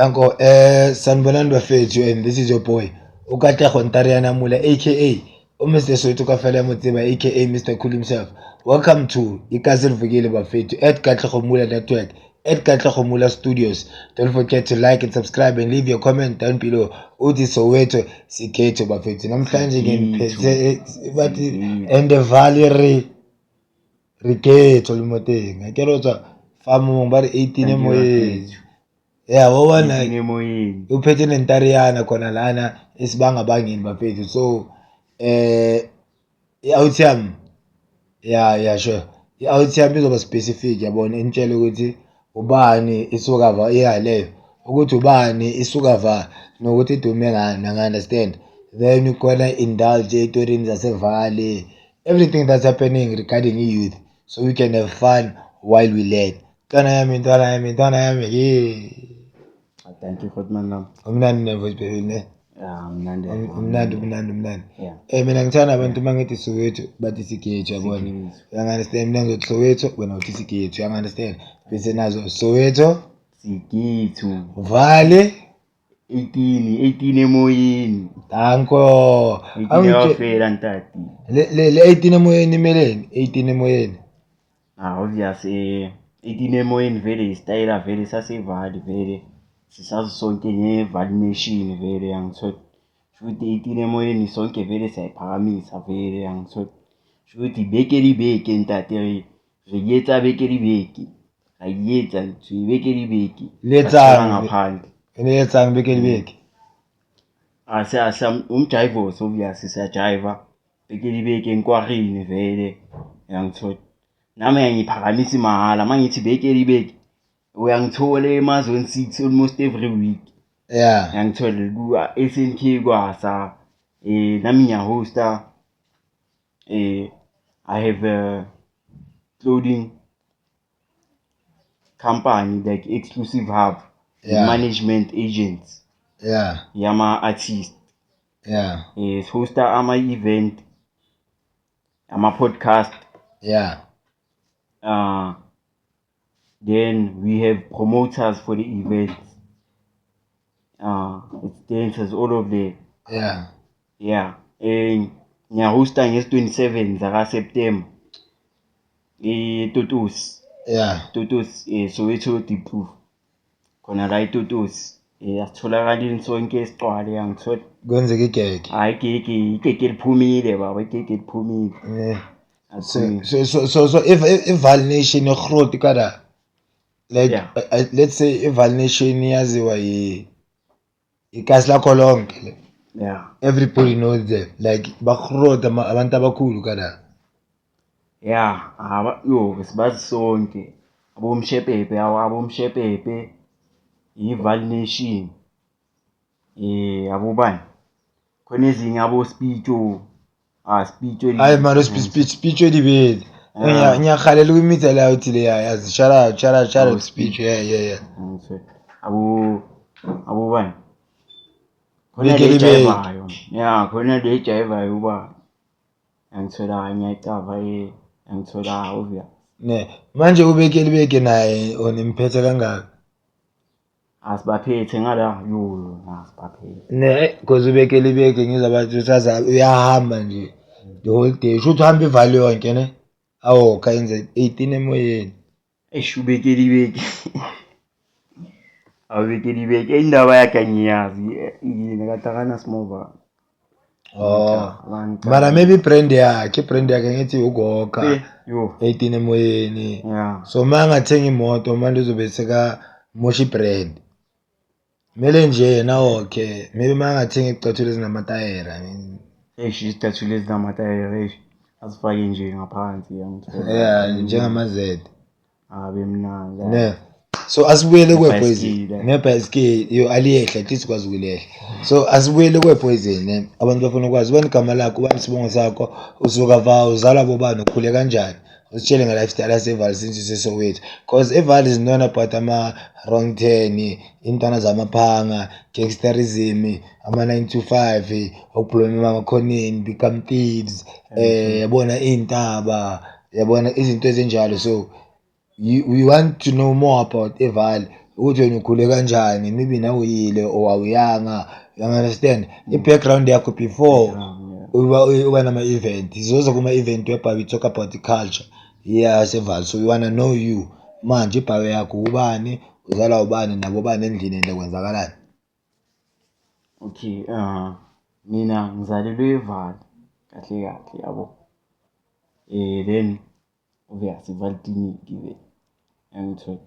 Danko, sanibonani bafethu, and this is your boy uKatlego Ntariana Mula, aka uMr Soweto Kafela Motseba, aka Mr Cool himself. Welcome to Ikasi Livukile bafethu at Katlego Mula Network, at Katlego Mula Studios. Don't forget to like and subscribe and leave your comment down below. Uthi Soweto sikhetho bafethu. Namhlanje ngiphethe bathi and the valley re ketho le mo teng. Akere o tswa fa mong ba re 18 emoyeng. Yeah, wabona emoyeni. Uphethe nentariyana khona lana esibangabangeni bafethu. So i-out yami, yeah, sure, i-out yami izoba specific, yabona, initshele ukuthi ubani isuka va, iya leyo ukuthi ubani isuka va nokuthi idume ngani, anga-understand. Then you gonna indulge ey'torini zaseVaal, everything that's happening regarding i-youth, so we can have fun while we learn. Ntwana yami, ntwana yami, ntwana yami, yeah. Thank you, Hotman lam. Umnandi ne-voice baby, ne? Yeah, mnandi. Umnandi, umnandi, umnandi. Yeah. Mina ngithanda abantu uma ngithi Soweto bathi Sikhethu, yabona. Sikhethu. Uyangi-understand? Mina ngizothi Soweto, wena uthi Sikhethu, uyangi-understand? Bese nazo Soweto, Sikhethu. Vale, 18, 18 emoyeni. Danko. 18 yawafela ntati. Le 18 emoyeni imeleni? 18 emoyeni. Ah, obvious, 18 emoyeni vele isitayela vele saseVaal vele. Sisazi sonke ngeVaal Nation vele, yangithola. Shuthi 18 emoyeni sonke vele siyayiphakamisa vele, yangithola. Shuthi beke le beke ntate, re etsa beke le beke. Ra etsa ntho beke le beke. Le etsang? Ra ngaphandle. Le etsang beke le beke? Ah, siya umjivo, so obvious siyajiva. Beke le beke nkwarini vele, yangithola. Nami ngiphakamisa mahala mangithi beke le beke. Uyangithola ema zone 6 almost every week. Yangithola ku SNK kwasa. Nami ngiyahosta. I have a clothing company like Exclusive Hub. Management agents. Yama artist. Hosta ama event, ama podcast. Then we have promoters for the events. It's dancers all of the. Yeah. Ngiyahosta nges 27 zaka September. Totos. Totos, Soweto Deep Proof. Khona la eTotos. Asitholakali sonke esiqwale, yangithola. Kwenzeka igege. Hayi, igege, igege liphumile baba, igege liphumile. So if Vaal Nation igrot kada, like, let's say Vaal Nation yaziwa yi ikasi lakho lonke. Everybody knows them. Like bagrot abantu abakhulu kada. Yeah, aba yo sibazi sonke. Abomshepepe, abomshepepe iVaal Nation. Abobani? Khona ezinye abo Speecho. Ah, Speecho. Hayi mara Speecho dibete. Ngiyakhalela ukumitha la uthi le yazi. Shout out, shout out, shout out Speecho. Yeah, yeah, yeah. Abo abobani? Khona le jivayo. Yeah, khona le jivayo uba. Angithola ngiyayicava angithola obvious. Ne, manje ubekele beke naye onimphethe kangaka. Asibaphethe ngala yo, asibaphethe. Ne, because ubekele beke ngizwa bathi usaza uyahamba nje the whole day. Shuthi uhamba iVaal yonke ne? Awu khayenze 18 emoyeni. Eish, ubekele beke. Awubekele beke indaba yakhe angiyazi. Yini kade akana smova. Oh. Mara maybe brand yakhe, brand yakhe ngithi ugoga. 18 emoyeni. So mangathenga imoto manje uzobe seka mosha brand. Mele nje yena okay, maybe mangathenga icathulo ezinamatayera, I mean. Eish, izicathulo ezinamatayera, eish. Asifake nje ngaphansi yangithola. Yeah, njengama Z. Abe mnandi. Ne. So asibuyele kwePoison. Nebhayisikili yo aliyehla, at least kwazi ukulehla. So asibuyele kwePoison, ne. Abantu bafuna ukwazi ubani igama lakho, ubani isibongo sakho, usuka va, uzalwa bobani, ukhule kanjani. Usitshele nge-lifestyle yaseVaal since useSoweto. Because eVaal is known about ama wrong turn, intwana zamaphanga, gangsterism, ama 9 to 5, okubloma emakhoneni, become thieves, yabona iy'ntaba, yabona izinto ezinjalo. So we want to know more about eVaal. Ukuthi wena ukhule kanjani, maybe nawe uyile or awuyanga, you understand? I-background yakho before uba nama-event. Sizoza kuma-event whereby we talk about the culture yaseVaal. So we wanna know you. Manje i-bio yakho ubani, uzalwa ubani, nabo bani endlini and kwenzakalani? Okay, mina ngizalelwe eVaal kahle kahle, yabo. Then obvious iVaal Clinic vele, yangithola.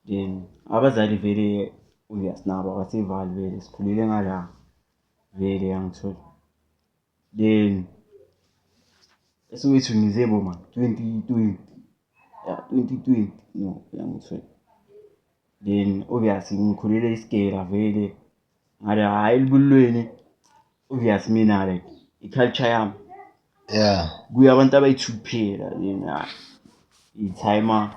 Then abazali vele obvious nabo abaseVaal vele, sikhulele ngala vele, yangithola. Then eSoweto ngize boma 2020, yeah, 2020, no, yangithola. Then obvious ngikhulele isigela vele ngala, hhayi elibulweni. Obvious mina like i-culture yami kuya abantu abayi-two kuphela. Then i-timer,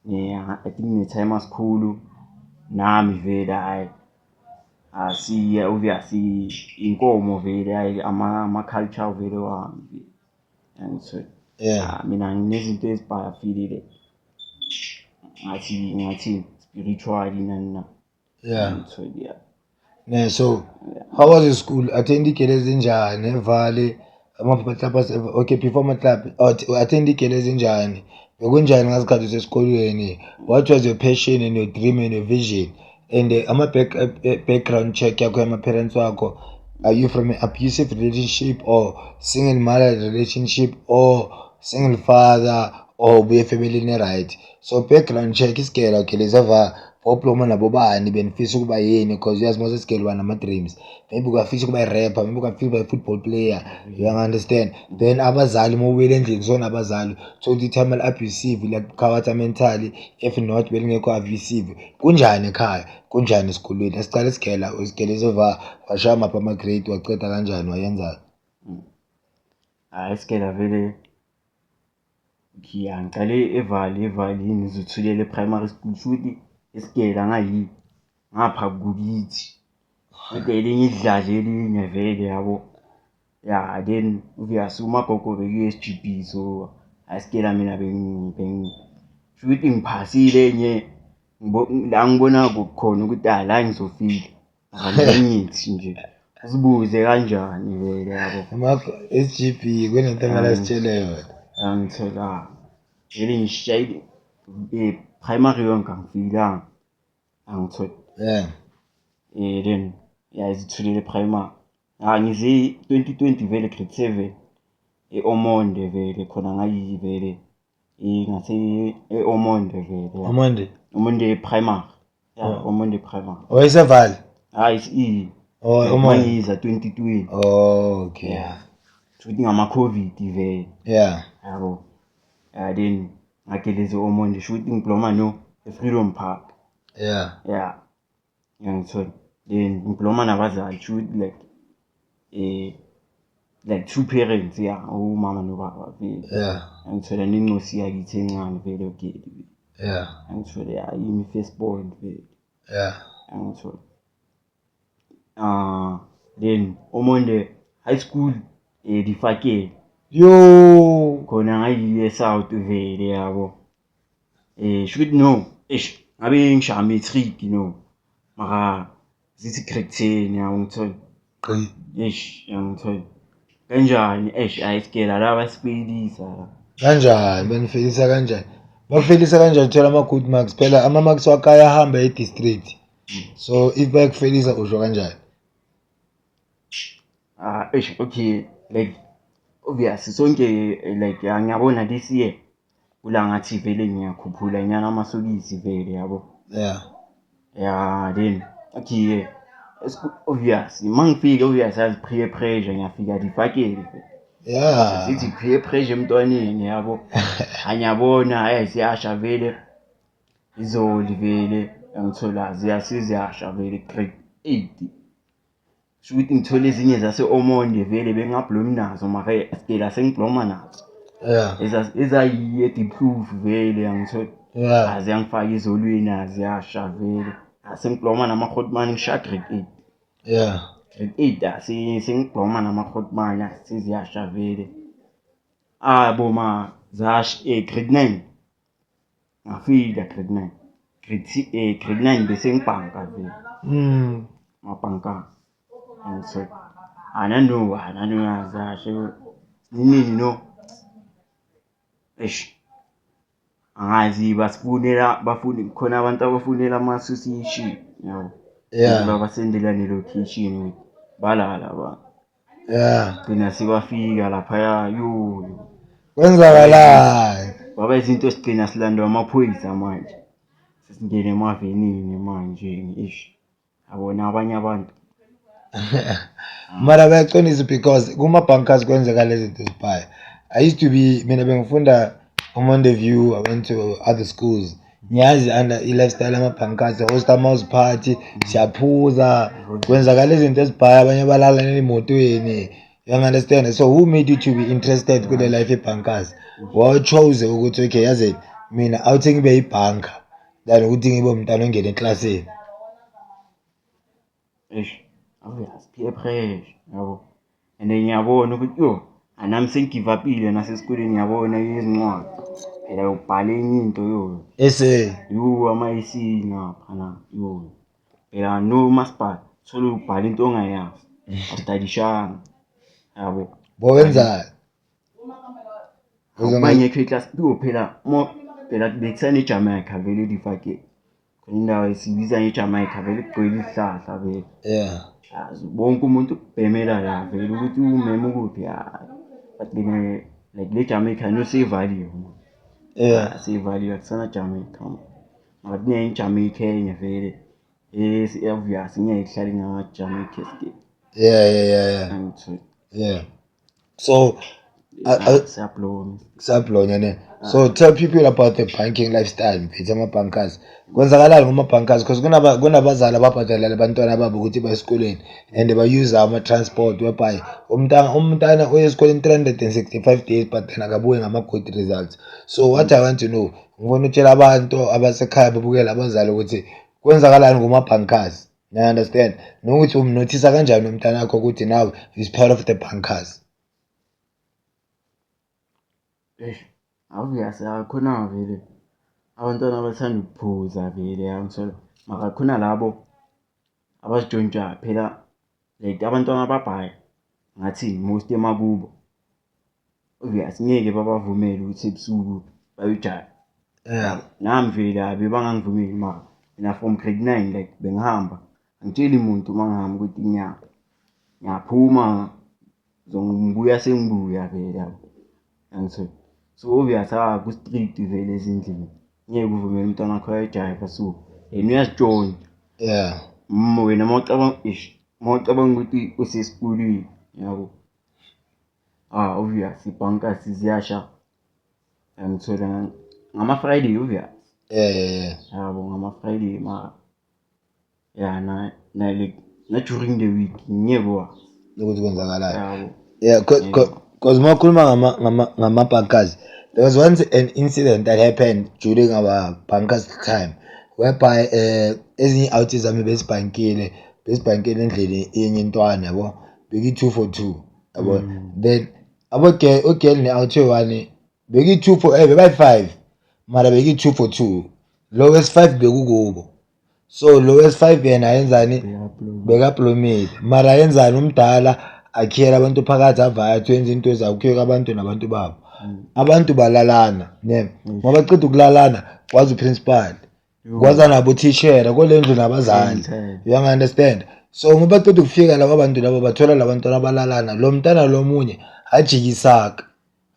I think ne-timer sikhulu nami vele, hhayi asiye obvious inkomo vele, hhayi ama-culture vele wami vele, yangithola. Mina nginezinto ezibhafile ngathi spiritually nani nani. Yangithola, yeah. Ne, so how was your school? Attend igele ezinjani eVaal? Ama-club, okay, before ama-club, attend igele ezinjani? Bekunjani ngasikhathi usesikolweni? What was your passion and your dream and your vision? And ama background check yakho yama-parents wakho, are you from an abusive relationship or single mother relationship or single father or ubuye efamilini right? So background check isigela, okay, lezava boploma nabo bani, benifisa ukuba yini? Because uyazi mase isigela uba nama-dreams, maybe ungafisa ukuba i-rapper, maybe ungafisa ukuba i-football player, you understand? Then abazali, uma ubuyela endlini sonabazali, thola ukuthi i-timer abusive liyakukhawatha mentally, if not belingekho abusive, kunjani ekhaya, kunjani esikolweni? Asicale isigela, isigele ezova washaya maphi ama-grade, waceda kanjani, wayenzani? Hhayi, isigela vele ngiya ngiqale eVaal, eVaal ngizothulela e-primary school, shuthi isigela ngayi ngapha kukithi, kodwa elinye idladla elinye vele, yabo. Ya, then obvious umagogo bekuyi-S_G_B, so hhayi isigela mina shuthi ngiphasile enye la ngibona khona ukuthi hhayi la ngizofika, angithi nje uzibuze kanjani vele, yabo. S_G_B kunento ekumele asitshele yona. Angithola vele ngishayile primary yonke angifikanga, angithola. Then ya izithulele primary, ngize 2020 vele grade 7 e-Omonde vele khona ngayi vele ngase e-Omonde vele. Omonde? Omonde primary, yeah, Omonde primary. OwayeseVaal? Hayi, Oh, Omonde. Mangiza 2020. Oh, okay. Yeah, futhi ngama-COVID vele. Yabo, yeah, then ngageleza e-Omonde, shuthi ngibloma no e-Freedom Park. Yeah, ngiyangithola. Then ngibloma nabazali, shuthi like like two parents, yeah, umama nobaba vele. Ngithola nencosi yakithi encane vele ogeli. Ngithola, yeah, yimi first born vele. Ngithola. Then Omonde High School Difakeng. Yo. Khona ngayiye South vele, yabo. Shuthi no, eish ngabe ngishaya matric no. Mara zithi grade 10, yabo, ngithola. Qi. Eish, yangithola. Kanjani? Eish, hayi isigela la basifeyilisa la. Kanjani? Banifelisa kanjani? Bakufelisa kanjani uthola ama-good marks? Phela ama-marks wakho ayahamba e-district. So if bayakufelisa usho kanjani? Ah, eish, okay, like obvious sonke like ngiyabona this year kula ngathi vele ngiyakhuphula nyana amasokisi vele, yabo. Yeah, then okay, obvious mangifika obvious yazi peer pressure, ngiyafika difakele. Sithi peer pressure emntwaneni, yabo. Angiyabona hayi siyasha vele. Izoli vele ngithola ziyasiziyasha vele grade 8. Shuthi ngithole ezinye zase-Omonde vele bengingablomi nazo, mara sigela sengibloma nazo. Ezayiye Diepkloof vele angithola. Aziyangifaka izolweni, aziyasha vele. Asengibloma nama-hotman ngisha grade 8. Grade 8 sengibloma nama-hotman seziyasha vele. Ah boma zasha grade 9. Ngafika grade 9. Grade 9 bese ngibhanka vele. Ngabhanka. Angithola. Anano anano yazi nini no. Eish. Angazi basifunela bafuna khona abantu abafunela ama-association yabo. Babasendela ne-location ukuthi balala ba. Gcina sibafika laphaya yo. Kwenzakalani? Baba izinto sigcina silandwa amaphoyisa manje. Sesingene emavenini manje ish. Yabona abanye abantu. Mara bayaqinisa because kuma-bunkers kwenzeka lezi zinto ezibhayo. I used to be mina bengifunda uMonde View, I went to other schools. Ngiyazi under i-lifestyle yama-bunkers, host ama-house party, siyaphuza, kwenzakala izinto ezibhayo abanye balala emotweni. You understand? So who made you to be interested kule life ye-bunkers? Wawu-chose ukuthi okay yazi mina awuthi ngibe yi-bunker than ukuthi ngibe umntana ongena eklasini. Eish, obvious peer pressure yabo. And ngiyabona ukuthi yo anami sengi-give up-ile nasesikoleni ngiyabona izincwadi. Phela ubhala enye into yo. Essay. Yo ama-essay ngapha na yo. Phela no masipala thole ubhala into ongayazi. Awustadishanga. Yabo. Bowenzani? Akuba ngekho iclass yo phela mo phela bekusane eJamaica vele difake. Khona indawo esibiza ngeJamaica vele kugcwele isihlahla vele. Yazi wonke umuntu ubhemela la vele ukuthi umema ukuphi hayi. Bagcine like le Jamaica no seyivaliwe. Seyivaliwe akusana Jamaica. Mara kunenye iJamaica enye vele. Obvious ngeke kuhlale ngama Jamaica escape. Yeah. Angithola. Yeah. So Siyabloma. Kusablonya ne. So tell people about the bunking lifestyle mfethu ama-bunkers. Kwenzakalani kuma-bunkers because kunabazali ababhadalela abantwana babo ukuthi baye esikoleni and ba-use ama-transport whereby umntana uye esikoleni 365 days but then akabuye ngama-good results. So what I want to know, ngifuna ukutshela abantu abasekhaya babukela abazali ukuthi kwenzakalani kuma-bunkers. You understand? Nokuthi umnothisa kanjani umntana wakho ukuthi now is part of the bunkers. Eish, obvious akhona vele abantwana abathanda ukuphuza vele angithola. Mara khona labo abazitshontshayo phela like abantwana ababhaya ngathi most emakubo. Obvious ngeke babavumele ukuthi ebusuku bayojayiva. Nami vele abe bangangivumeli mara mina from grade 9 like bengihamba. Angitsheli muntu uma ngihamba ukuthi ngiyaphuma ngibuya sengibuya vele yabo. Angithola. So obvious ku-strict vele ezindlini. Ngeke uvumele umntwana wakho ayojayiva so yena uyazitshontsha. Wena mawucabanga eish mawucabanga ukuthi usesikolweni yabo. Obvious ibhankasi ziyasha. Angithola ngama-Friday obvious. Yabo ngama-Friday mara yeah na na like na during the week ngeke wazi. Ukuthi kwenzakalani. Yabo. Yeah, because mawukhuluma ngama-bunkers, there was once an incident that happened during our bunkers time whereby ezinye i-outie zami besibhankile endlini yenye intwana yabo, bekuyi-2 for 2 yabo. Then abo-girl, u-girl ne-out eyi-one bekuyi-2 for bebayi-5 mara bekuyi-2 for 2. Lo wesi-5 bekukubo. So lo wesi-5 yena yenzani? Bekablomile. Mara yenzani umdala akhiyela abantu phakathi avaya athi wenza into zakhe kuye abantu nabantu babo. Abantu balalana ne. Mabaqeda ukulalana kwazi uprincipal. Kwaza nabo thishera kule ndlu nabazali. You understand? So ngoba baqeda ukufika laba bantu laba bathola labantwana abalalana lo mntana lo munye ajikisaka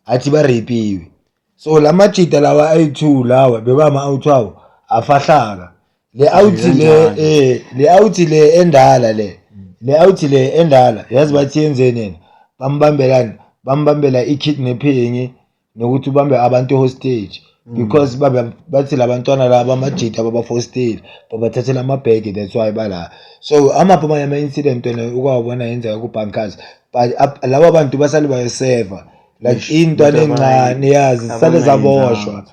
athi ba-rape-iwe. So lamajita lawa ayi-2 lawa bebama out wawo afahlaka. Le out le le out le endala le. Le out le endala yazi bathi yenzeni yena? Bambambelani? Bambambela i-kidnapping nokuthi ubambe abantu hostage because babe bathi labantwana laba amajita babafostile babathathela amabhegi, that's why bala. So amaphi amanye ama-incident wena ukwawabona yenzeka ku-bunkers but laba bantu basale bayoseva like intwana encane yazi sale zaboshwa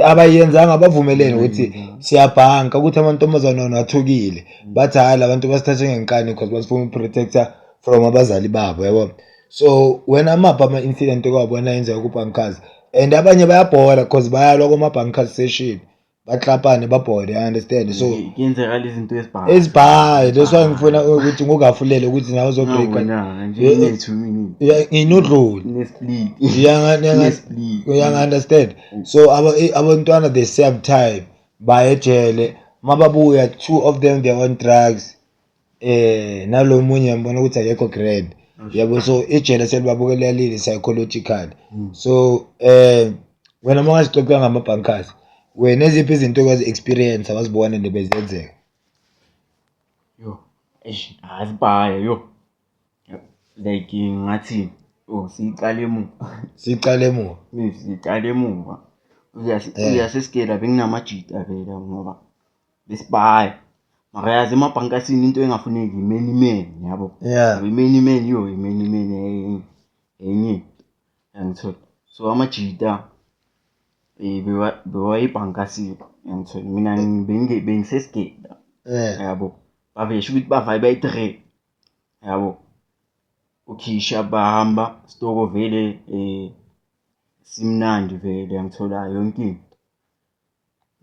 abayenzanga abavumelene ukuthi siyabhanka ukuthi amantombazane wona athukile bathi hhayi labantu basithathe ngenkani because basifuna uku-protect-a from abazali babo yabo. So wena amaphi ama-incident okwawabona yenzeka ku-bunkers and abanye bayabhora because bayalwa kuma-bunkers session. Baklapane babhode, you understand? So Kuyenzeka lezi zinto ezibhayo. Ezibhayo, that's why ngifuna ukuthi ngikugafulele ukuthi nawe uzobreaka. Ngawona nje ine-2 minutes. Nginodluli. Ine-split. Ine-split. Uyang-understand? So abantwana they save time, baye ejele, mababuya two of them they're on drugs. Nalo munye ngiyambona ukuthi akekho grand. Yabo, so ejele selibabukelalile psychologically. So wena uma ungazixoxela ngama-bunkers, wena eziphi izinto okwazi experience awazibona nje bezenzeka? Yo, eish, azibhaye yo. Like ngathi oh siyiqale emuva. Siqale emuva. Siyiqale emuva. Uyasesigela benginamajita vele ngoba besibhaya. Mara yazi emabhankasini into engafuneki i-many men yabo. I-many men yo, i-many men enye. Yangithola. So amajita bewayibhankasini yangithola. Mina bengisesigela. Yabo. Bavesha ukuthi bavaye bayi-3. Yabo. Ukhisha bahamba stoko vele simnandi vele yangithola yonke into.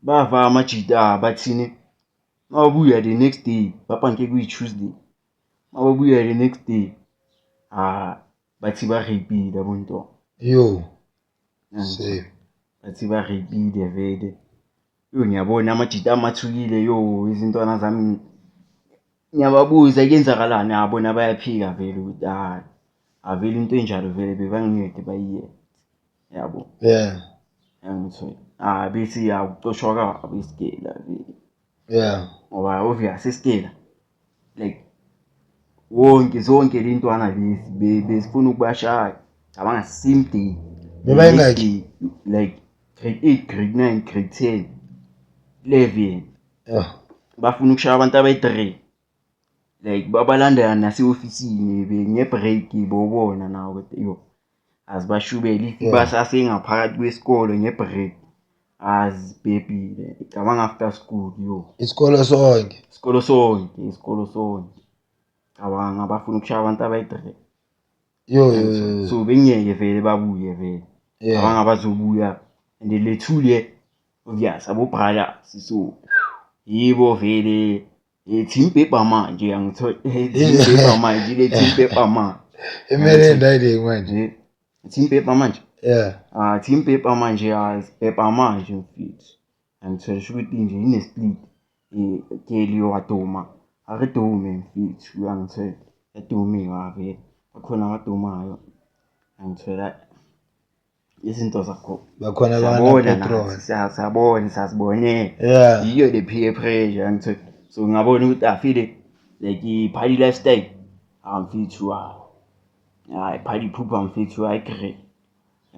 Bava amajita bathini mababuya the next day, babhanke kuyi-Tuesday. Mababuya the next day, bathi ba rape-ile abontwana. Yo. Same. Bathi ba rape-ile vele. Yo ngiyabona amajita amathukile yo izintwana zami ngiyababuza kuyenzakalani, bona bayaphika vele ukuthi hayi avele into enjalo vele bebangeke bayiyenze. Yabo. Yangithola. Bese yakucoshwa kwabo isigela vele. Ngoba obvious isigela like wonke zonke lentwana lezi bezifuna ukubashaya. Cabanga same day. Bebayingaki? Like grade 8, grade 9, grade 10, 11. Bafuna ukushaya abantu abayi-3. Like babalandela nase-ofisini nge-break bobona nawo ukuthi yo azibashubele if basasengaphakathi kwesikolo nge-break azibhebhile. Cabanga after school yo. Isikolo sonke. Isikolo sonke, isikolo sonke. Cabanga bafuna ukushaya abantu abayi-3. Yo, yo, yo, yo. So bengeke vele babuye vele. Cabanga bazobuya and le two le obvious abo brother so yibo vele team paper manje angithola team paper manje le team paper manje. Emele ndayile manje. Team paper manje. Team paper manje paper manje mfethu. Angithola ukuthi nje ine split. Keli waduma. Akadume mfethu angithola. Yadumiwa vele. Bakhona abadumayo. Angithola izinto zakho. Bakhona Siyabona abana petrol. nathi, siyabona, siyazibonela. Yiyo le peer pressure angithola. So ngabona ukuthi afile like i-party lifestyle. Mfethu, hayi party pooper mfethu, I agree.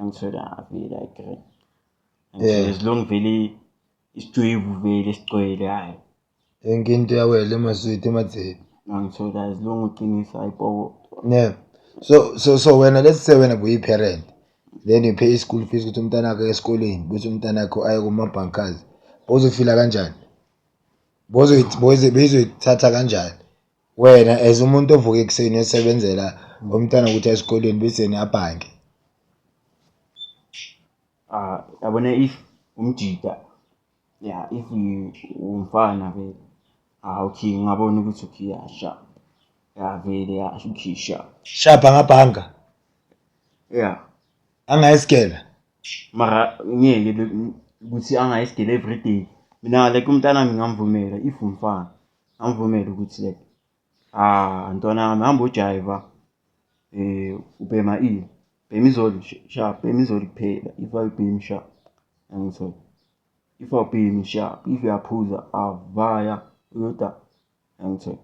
Angithola vele I agree. As long vele isijwebu vele sigcwele hayi. Yonke into yawela emaswiti ematseni. Angithola as long uqinisa ipokotho. So wena let's say wena buyi-parent then you pay school fees ukuthi umntana wakhe esikoleni bese umntana wakho aye kuma-bankers. Bozofila kanjani? Bezoyithatha kanjani? Wena as umuntu ovuka ekuseni uyosebenzela umntana ukuthi aye esikoleni bese yena abhanke. Yabona if umjita, yeah, if umfana vele, okay, ngabona ukuthi okay, yeah, sharp. Yeah, vele, yeah, okay, sharp. Sharp angabhanka? Yeah. Angayisigela? Mara ngeke ukuthi angayisigela every day. Mina like umntana wami ngingamvumela if umfana, ngamvumela ukuthi like ntwana yami hamba ujayiva, ubhema ini? Bhema izolo sharp, bhema izolo kuphela if awubhemi sharp. Angithola. If awubhemi sharp, if uyaphuza avaya uyoda. Angithola.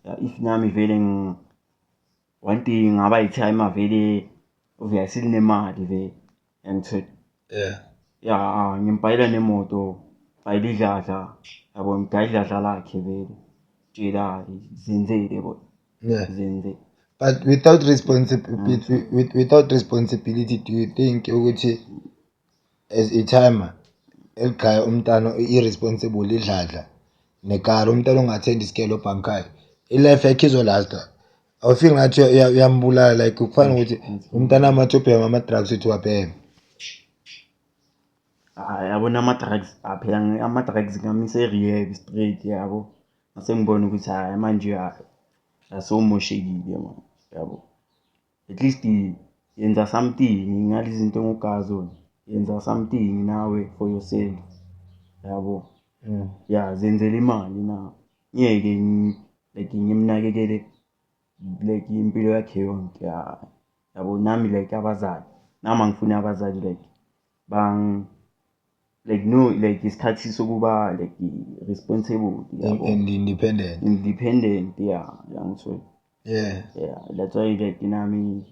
Yeah, if nami vele one day ngaba yi-timer vele obviously linemali vele. Angithola. Yeah, ngimbhayela nemoto, bhayela idladla, yabo ngigaya idladla lakhe vele. Tshela zenzele bo. Zenzele. But without responsibility, do you think ukuthi as a timer eligaya umntana irresponsible idladla nekari umntana ongathendi isikelo obhankayo i-life yakhe izolasta? Awufiki ngathi uyambulala like kufana ukuthi umntana amathi ubhema ama-drugs uthi wabhema. Hhayi, yabona ama-drugs, phela ama-drugs ngamisa e-rehab straight yabo. Ngase ngibona ukuthi hhayi manje hhayi asewumoshekile manje yabo. At least yenza something ngalezi zinto engikugaza zona, yenza something nawe for yourself yabo. Ya, zenzela imali nawe, ngeke like ngimnakekele like impilo yakhe yonke ya, yabo. Nami like abazali, nami angifuni abazali like like no like isikhathi sokuba like responsible yabo. And independent. Independent, yeah, yangithola. Yeah, that's why like nami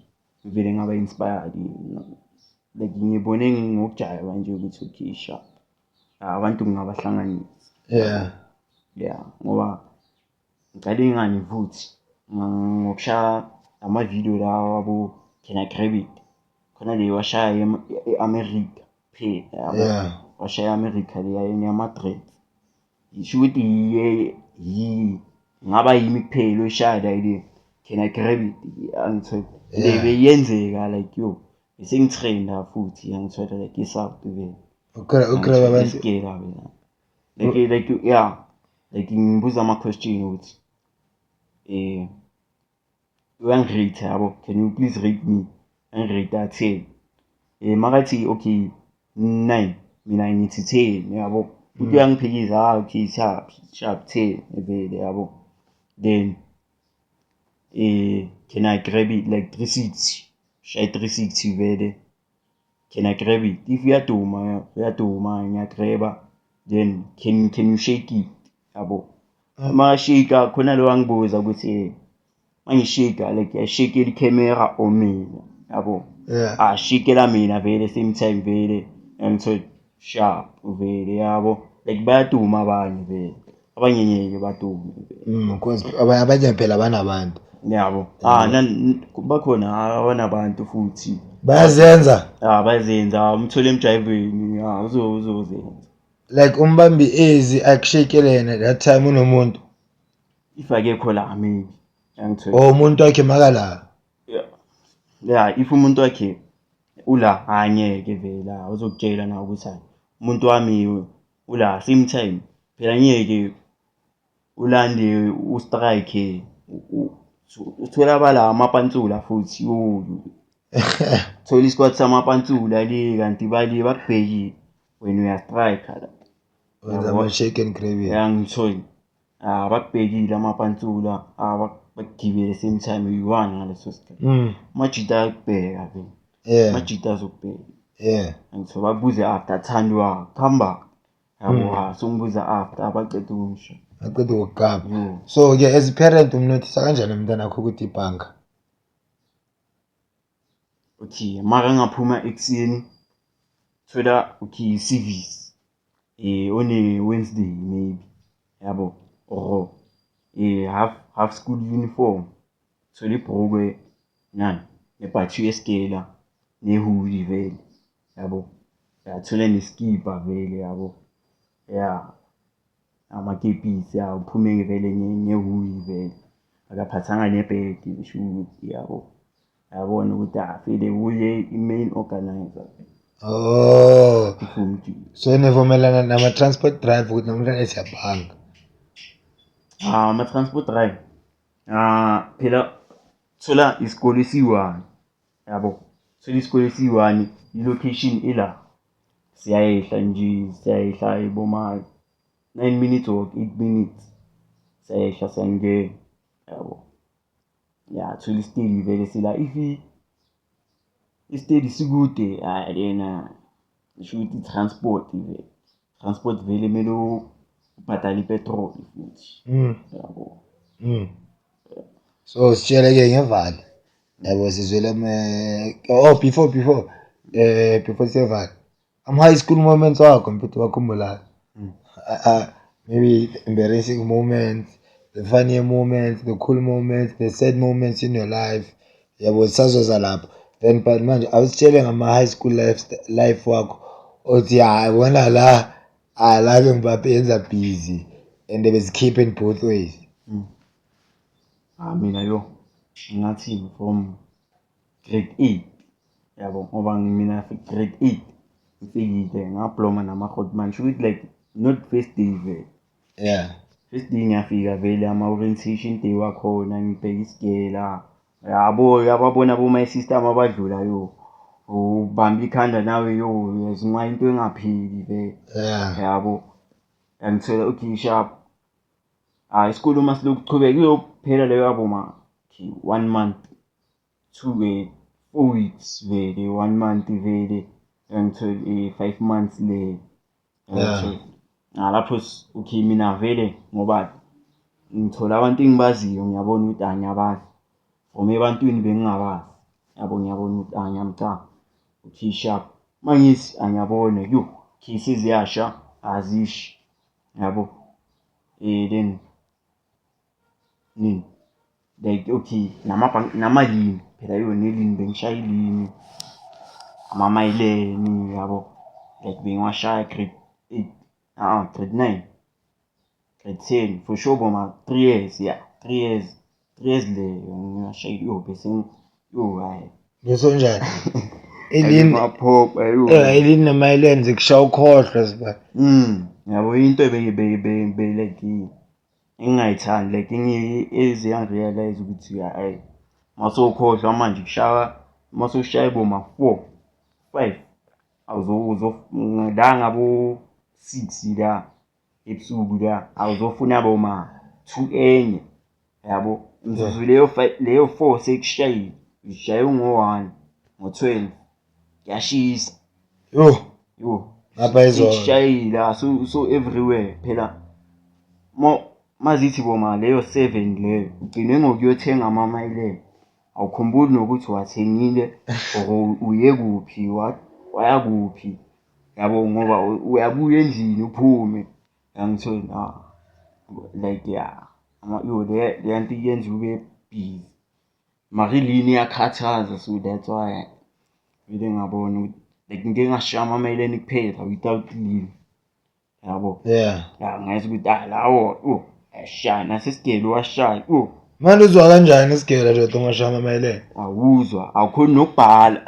ngivele ngaba inspired, like ngibone ngokujayiva nje ukuthi okay sharp, abantu ngingabahlanganisa. Yeah, ngoba ngicale ngani futhi ngokushaya ama-video lawa abo Can I Grab It, khona le washaya e-America phela yabo. Washaya e-America le yama-dreads, ngisho ukuthi ngaba yimi kuphela oyishaya la ile Can I Grab It, angithola le beyenzeka like yo besengi-trend-a futhi, angithola like i-South vele. Ugrab abantu. Isigela mina like yeah, like ngibuza ama-question ukuthi uyangi-rate yabo, can you please rate me, angi-rate 10, makathi okay 9, mina ngithi 10 yabo, uthi uyangiphikisa, ah okay sharp sharp 10 vele yabo. Then can I grab it like 360, shay 360 vele, can I grab it, if uyaduma uyaduma ngiyagraba, then can you shake it yabo. Mashake khona lo wangibuza ukuthi mangishake like ashake i-camera or mina yabo. Ashikela mina vele same time vele, ngithola sharp vele yabo, like bayaduma abanye vele, abanye ngeke badume vele. Because abanye phela banabantu yabo. Bakhona abanabantu futhi bayazenza. Bayazenza, umthole emjayiveni, uzozenza. Like umbambi ezi akushakele yena that time unomuntu. If akekho la maybe angithola. Oh, umuntu wakhe makala. Yeah, if umuntu wakhe ula angeke vele uzokutshela na ukuthi umuntu wami ula same time phela ngeke ulande ustrike uthola bala amapantsula futhi thola isikwati samapantsula le kanti bali bakubhekile wena uya strike la. Wenza ama shake and gravy. Yangithola. Bakubhekile amapantsula, bakugibele same time you won ngaleso sikhathi. Amajita ayakubheka vele. Amajita azokubheka. Ngithola bakubuze after Thandwa khamba. Yabo, so ngibuza after abaqeda ukusho. Aqeda ukugaba. So ke as a parent umnothisa kanjani umntana wakho ukuthi ibhanka? Okay, mara ngaphuma ekuseni thola okay service. On a Wednesday maybe. Yabo, or half school uniform. Thola ibhulukwe nani nebhatshi yesigela nehoodie vele. Yabo. Yathola neskipa vele yabo. Yeah. Amakepisi uphume vele ngehoodie vele. Akaphathanga nebhegi ngisho ukuthi yabo. Yabona ukuthi afile uye i-main organizer. Oh. So nivumelana nama transport driver ukuthi namhlanje siyabhanga. Ama transport driver. Phela thola isikole esiyi-1 yabo. Thola isikole esiyi-1 i-location ila. Siyayehla nje, siyayehla iboma 9 minutes or 8 minutes. Siyayehla siyangena yabo. Ya, thola isiteli vele sila if isiteli sikude hayi lena ngisho ukuthi transport vele. Transport vele kumele ubhadale ipetrol futhi. Yabo. So sitshele ke ngeVali. Yabo sizwele oh before siyeVali. Am high school moments wakho mfethu wakhumbulayo. Maybe embarrassing moments, the funny moments, the cool moments, the sad moments in your life. Yabo sazoza lapho. Then but manje awusitshele ngama high school life wakho othi hayi bona la la bengibapenza busy and they was keeping both ways. Mina yo ngathi from grade 8 yabo, ngoba mina grade 8 Ngifikile ngabloma nama-hotman, shukuthi like not first day vele. Yeah. First day ngiyafika vele ama-orientation day wakhona, ngibheka isigela. Yabo uyababona bo-my sister mabadlula yo. Ubamba ikhanda nawe yo, uyazi into engapheli vele. Yeah. Yabo. Yangithola okay sharp. Hayi isikole uma silokhu kuchubeka kuyophela leyo yabo ma okay, 1 month, 2 4 weeks vele, 1 month vele, yangithola 5 months le. Yeah. Ngalapho okay mina vele ngoba ngithola abantu engibaziyo, ngiyabona ukuthi angiyabazi. From ebantwini bengingabazi. Yabo ngiyabona ukuthi angiyamcanga. Okay sharp. Mangithi angiyabona yo, okay seziyasha azishi. Yabo. Then nini like okay namalini phela yo nelini bengishaya ilini amamayileni yabo like bengiwashaya grade 8 grade 9 grade 10 for sure boma 3 years, yeah, 3 years 3 years le ngiyashaya yo bese yo hayi Ngisonjani elini maphopha yo elini namayileni zikushaya ukhohlwa siba. Yabo into be like engingayithandi like eze yangirealize ukuthi hayi masokhohlwa manje kushaya masoshaya boma 4 5 awuzo la ngabo 6 la ebusuku la awuzofuna boma 2 enye yabo imzuzu leyo 5 leyo 4 sekushayile ushaye ngo1 ngo12 kuyashisa yo yo ngapha izolo sekushayile so everywhere phela mazithi boma leyo 7 leyo ugcine ngokuyothenga amamayileni awukhumbuli nokuthi wathengile or uye kuphi waya kuphi yabo ngoba uyabuya endlini uphume yangithola like yeah yo le nto iyenza ube busy mara ilini iyakhathaza so that's why vele ngabona ukuthi like ngike ngashiya amamayileni kuphela without leave yabo. Yeah. Ngazi ukuthi lawo oh ashaya nasesigele washaya oh manje uzwa kanjani isigele nje ungashaya amamayileni? Awuzwa, awukhoni nokubhala.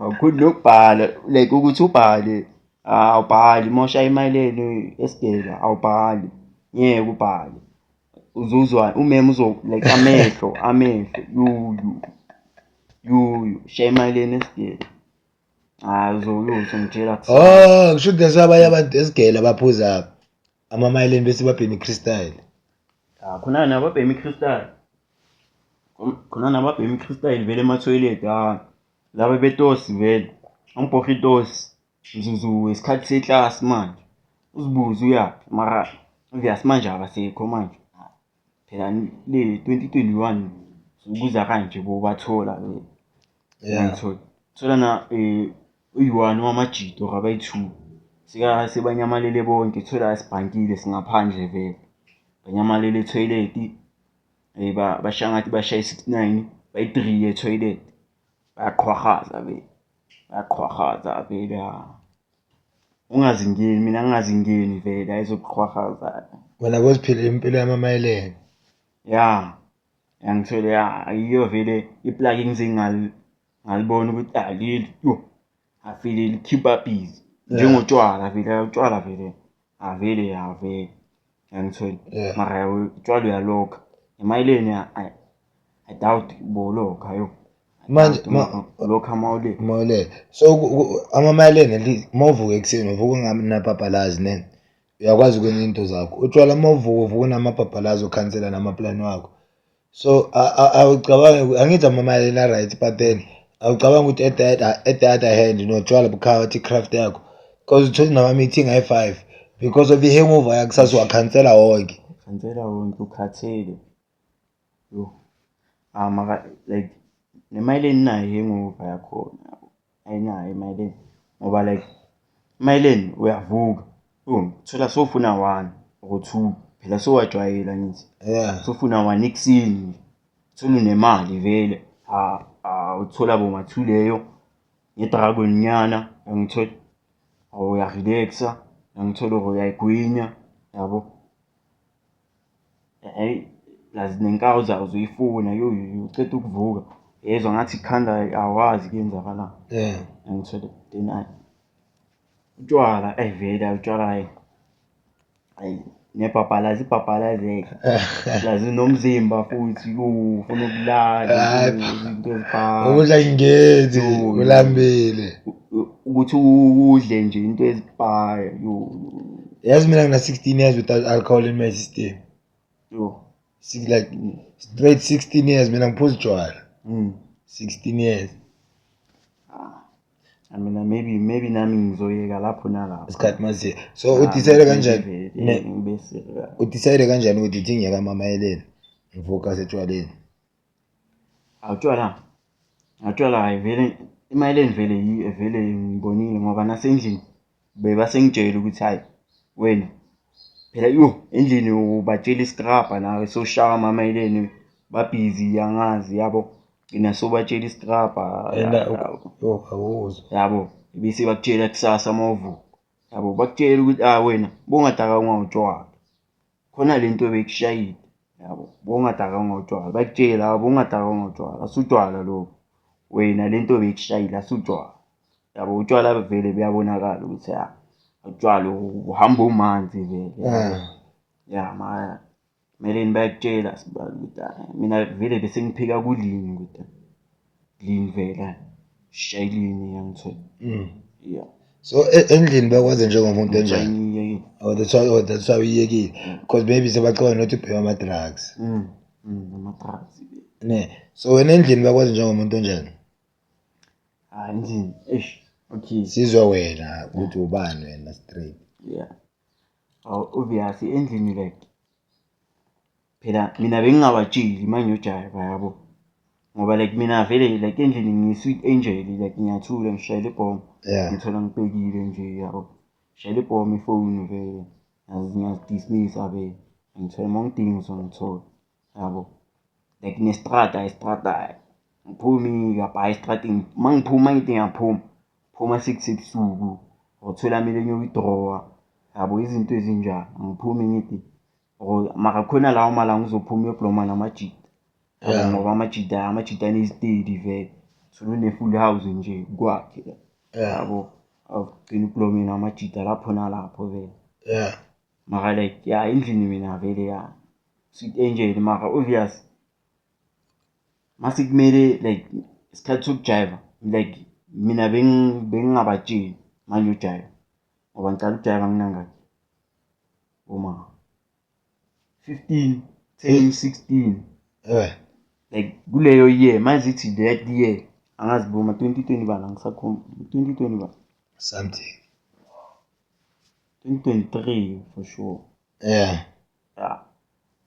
Awukhoni nokubhala like ukuthi ubhale awubhali uma ushaya imayileni esigele awubhali ngeke ubhale uzuzwa umeme uzo like amehlo yo yo shaya imayileni esigele hayi uzongitshela kusasa. Oh kusho ukuthi abanye abantu esigele abaphuza amamayileni bese babhema i-crystal. Khona nababhema i-crystal. Khona nababhema i-crystal vele ema-toilet laba betosi vele angibhoha itosi mzuzu isikhathi seklasi manje uzibuze uyaphi mara obvious manje abasekho manje phela le 2021 ukuza kanje bobathola vele. Yeah. Thola na uyi-1 wamajito or abayi-2 sika sebanyamalele bonke thola sibhankile singaphandle vele banyamalele etoilet bashaya ngathi bashaya 69 bayi-3 etoilet bayaqhwahaza vele bayaqhwahaza vele ungazingeni mina ngingazingeni vele ayizokuqhwahaza wena boziphilela impilo yamamayileni. Yeah yangithola ya iyo vele iplug ngize ngalibona ukuthi leli yo afile likhipha busy njengotshwala vele utshwala vele avele avele yangithola mara utshwala uyalokha emayileni I doubt bolokha yo manje lokha mawule mawule so amamayileni mawuvuka ekuseni uvuka unganabhabhalazi ne uyakwazi ukwenza into zakho utshwala mawuvuka uvuka unamabhabhalazi ukhansela namaplani wakho so awucabangi angithi amamayileni a-right but then awucabangi ukuthi at the other hand notshwala bukhawatha i-craft yakho because uthole nama-meeting ayi-5 because of i-hangover yakusasa wakhansela wonke. Khansela wonke ukhathele yo mara like nemayileni nayo i-hangover yakhona ayinayo imayileni ngoba like imayileni uyavuka thola sofuna 1 or 2 phela sowajwayela ngithi yeah sofuna 1 ekuseni thola unemali vele uthola boma 2 leyo ngedragon nyana ngithola uyarelaxa ngithola uyayigwinya yabo hey plus nenkawu zawo uzoyifuna yo uceda ukuvuka yezwa ngathi ikhanda awazi kuyenzakalani yeah ngithola then Utshwala vele utshwala hayi. Hayi nebhabhalazi ibhabhalazi plus nomzimba futhi ufuna ukulala izinto ezibhaya. Ukudla ingenzi ulambile. Ukuthi udle nje into ezibhaya yo. Yazi mina ngina 16 years without alcohol in my system. Yo. Six, like straight 16 years mina ngiphuza utshwala. 16 years. I mean maybe nami ngizoyeka lapho nalapho. Isikhathi mase. So udecide kanjani? Udecide kanjani ukuthi ithi ngiyeka mamayeleni? Ngifocus etshwaleni. Awutshwala. Awutshwala hayi vele imayeleni vele vele ngibonile ngoba nasendlini bebasengitshela ukuthi hayi wena phela yo endlini ubatshela isikrabha nawe soshaya amamayeleni babhizi angazi yabo. Gcina sobatshela isikrabha yabo bese bakutshela kusasa mawuvuka yabo bakutshela ukuthi ah wena bongadaka ungawutshwala khona lento bekushayile yabo bongadaka ungawutshwala bakutshela bongadaka ungawutshwala asutshwala lo wena lento bekushayile asutshwala yabo utshwala vele buyabonakala ukuthi ya utshwala uhamba umanzi vele ya mara meleni bayakutshela ukuthi mina vele bese ngiphika kulini ukuthi lini vele shayilini yangithola. Yeah. So endlini bakwazi njengomuntu enjani? Oh that's why uyekile because maybe sebacabanga nokuthi ubhema ama drugs. Ama drugs. Ne. So wena endlini bakwazi njengomuntu onjani? Ah endlini eish okay. Sizwa wena ukuthi ubani wena straight. Yeah. Oh obviously endlini like phela mina bengingabatsheli mangiyojayiva yabo. Ngoba like mina vele like endlini ngiyi-sweet angel like ngiyathula ngishayela ibhomu. Ngithola ngibhekile nje yabo. Shayela ibhomu ifoni vele. Ngiyazidismissa vele. Ngithola mangidinga ngizongithola yabo. Like nestrata istrata ngiphumi ngabhaya estratini mangiphuma ngithi ngiyaphuma phuma 6 ebusuku uthola kumele ngiyoyi-draw-a yabo izinto ezinjalo angiphumi ngithi mara khona lawo malanga uzophuma uyobloma namajita ngoba amajita anezitedi vele thola une-full house nje kwakhe yabo awugcina ublome namajita lapho nalapho vele. Mara like ya endlini mina vele ya sweet angel mara obvious mase kumele like isikhathi sokujayiva like mina bengingabatsheli manje ujayiva ngoba ngicala ukujayiva nginangaki oma 15 10 16 like kuleyo year manje ithi that year angazi boma 2020 bana ngisakhomba 2020 ba something 2023 for sure. Yeah. Yeah.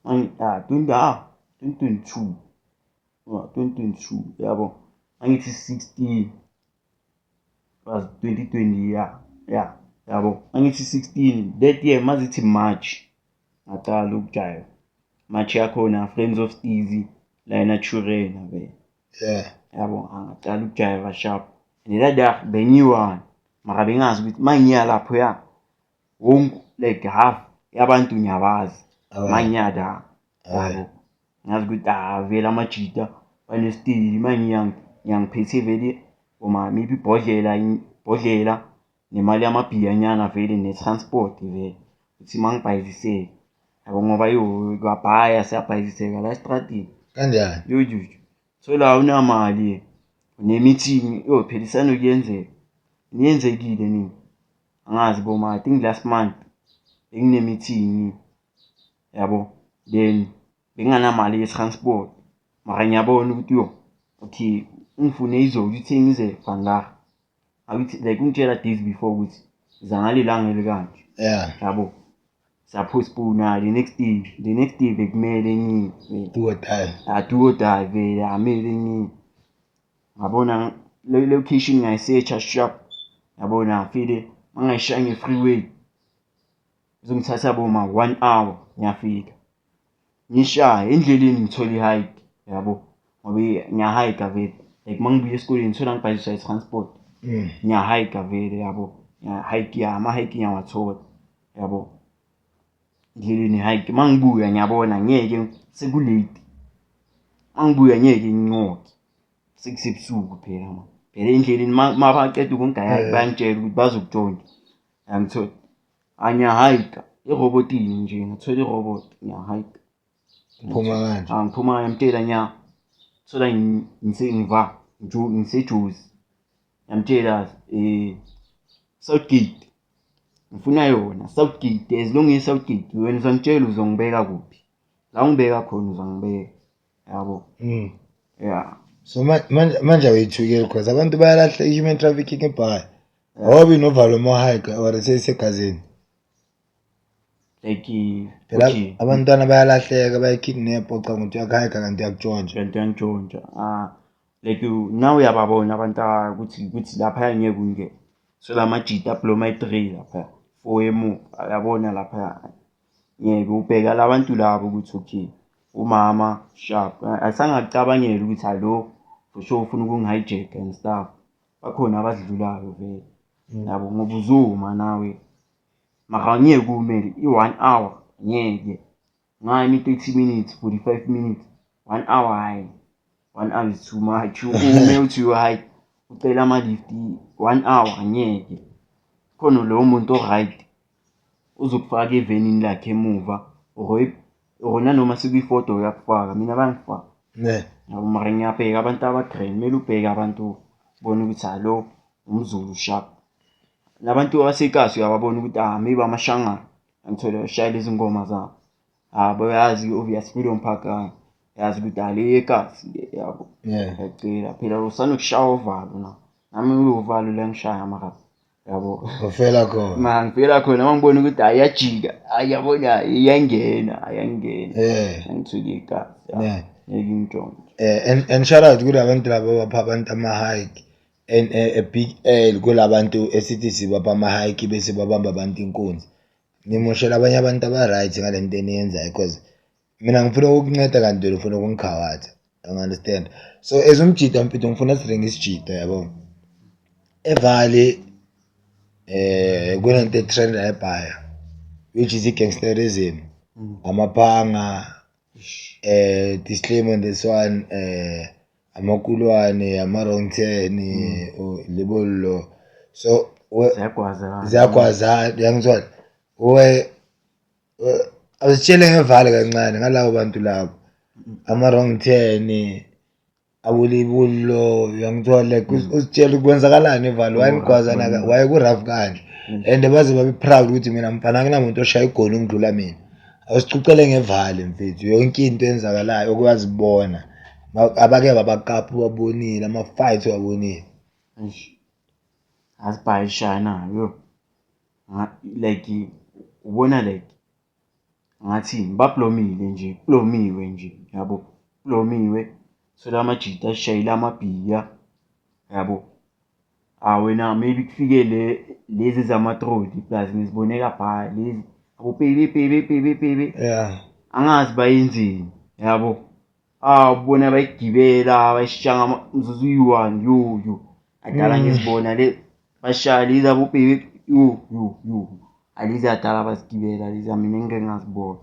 2022. 2022 yabo. Angithi 16 was 2020 yeah. Yeah. Yabo. Angithi 16 that year mazithi March ngaqala ukujayiva. March yakhona Friends of Steezy la eNaturena vele. Yeah. Yabo ngaqala ukujayiva sharp. Nela bengiyi-one mara bengazi ukuthi mangiya lapho ya wonke like half yabantu ngiyabazi mangiya la yabo ngazi ukuthi vele amajita banesitili mangiya ngiyangiphethe vele uma maybe ibhodlela nemali yamabhiyanyana vele ne-transport vele ukuthi mangibhayiziseke yabo ngoba yo kwabhaya siyabhayiziseka la estradini kanjani yo so la unamali ne-meeting yo phela isanokuyenzeka niyenzekile nini angazi boma I think last month bengine-meeting yabo then benginganamali ye-transport mara ngiyabona ukuthi yo okay ungifune izolo uthe ngize vandag akuthi like ungitshela days before ukuthi iza ngalelanga elikanje yabo sapostpone the next day bekumele ngiye do or die do or die vele amele ngiye ngabona le location ngayisearcha sharp yabona vele mangayishaya nge-freeway izongithatha boma 1 hour ngiyafika ngishaya endleleni ngithola i-hike yabo ngoba ngiyahike vele like mangibuya esikoleni ngithola ngibhaliswa i-transport ngiyahike vele yabo ngiyahike ya ama-hike ngiyawathola yabo endleleni hike mangibuya ngiyabona ngeke sekulate mangibuya ngeke nginqoke sekusebusuku phela manje phela endleleni mabaqeda ukungigaya bayangitshela ukuthi bazokutshontsha. Yangithola. Angiyahayika erobotini nje, ngithola irobot ngiyahayika. Uphuma kanje. Ngiphuma ngiyamtshela nya. Thola ngisengiva ngiseJozi. Ngiyamtshela Southgate. Ngifuna yona Southgate, as long as Southgate wena uzangitshela uzongibeka kuphi. La ungibeka khona uzongibeka. Yabo. Yeah. So manje awuyithukeli because abantu bayalahla i-human trafficking ebhayi. Awabi novalo uma hike or seyisegazini. Like Phela okay. abantwana bayalahleka bayakidnap ucabanga ukuthi uyakuhayika kanti uyakutshontsha. Kanti uyangitshontsha. Like now uyababona abantu ukuthi lapha ngeke ungene. So la majita abloma i-3 lapha, 4 emuva uyabona lapha. Ngeke ubheka labantu labo ukuthi okay umama sharp. Asangacabangela ukuthi alo for sure ufuna ukungihijack and stuff. Bakhona abadlulayo vele. Yabo ngoba uzuma nawe. Mara ngeke ume i-1 hour ngeke. Ngani 30 minutes, 45 minutes, 1 hour hayi. 1 hour is too much. Ume uthi uyo-hike ucela ama-lift 1 hour ngeke. Khona lowo muntu o-right uzokufaka evenini lakhe emuva or nanoma sekuyifodo uyakufaka, mina bayangifaka. Ne. Yabo mara ngiyabheka abantu aba-grand, kumele ubheke abantu ubone ukuthi alo umZulu sharp. Nabantu abasekasi uyababona ukuthi maybe amashangana angithola bashayela izingoma zabo. Bayazi obvious Freedom Park yazi ukuthi ale ekasi le yabo. Yeah. Ngiyacela phela usanokushaya uvalo na. Nami uvalo la ngishaya mara yabo. Ufela khona. Ma ngifela khona mangibona ukuthi ayajika, ayabona iyangena, ayangena. Yeah. Angithuli ekasi. Yeah. Ngeke ngintshontshe. And shout out kulabantu laba abapha abantu ama-hike and a big L kulabantu esithi sibapha ama-hike bese babamba abantu inkunzi. Nimoshela abanye abantu aba-right ngale nto eniyenzayo because mina ngifuna ukukunceda kanti wena ufuna ukungikhawatha. You understand? So as umjita mfethu ngifuna siringe isijita yabo. Evali kunento etrend ebhaya which is i-gangsterism. Amaphanga disclaimer on this one amakulwane ama-wrong turn lebollo so Ziyagwaza. ziyagwaza uyangithola we awusitshele ngevale kancane ngalabo bantu labo ama-wrong turn abolibullo uyangithola like usitshele kwenzakalani evale why nigwazana why ku-rough kanje and baze babe proud ukuthi mina mfana akunamuntu oshaya igoli ungidlula mina. Awusicucele ngevale mfethu yonke into eyenzakalayo okwazibona abake babakapa ubabonile ama-fight wabonile. Asibhayishana yo. Like ubona like ngathi bablomile nje, blomiwe nje yabo. Blomiwe. So la majita ashayela amabhiya yabo. Wena maybe kufike le lezi zamatroli plus ngiziboneka bha lezi abo baby baby baby baby. Yeah. Angazi bayenzeni yabo. Ubona bayigibela bayishaya umzuzu uyi-1 yo yo. Adala ngizibona le bashaya lezi abo baby yo yo yo. Alizi adala basigibela lezi mina ngeke ngazibona.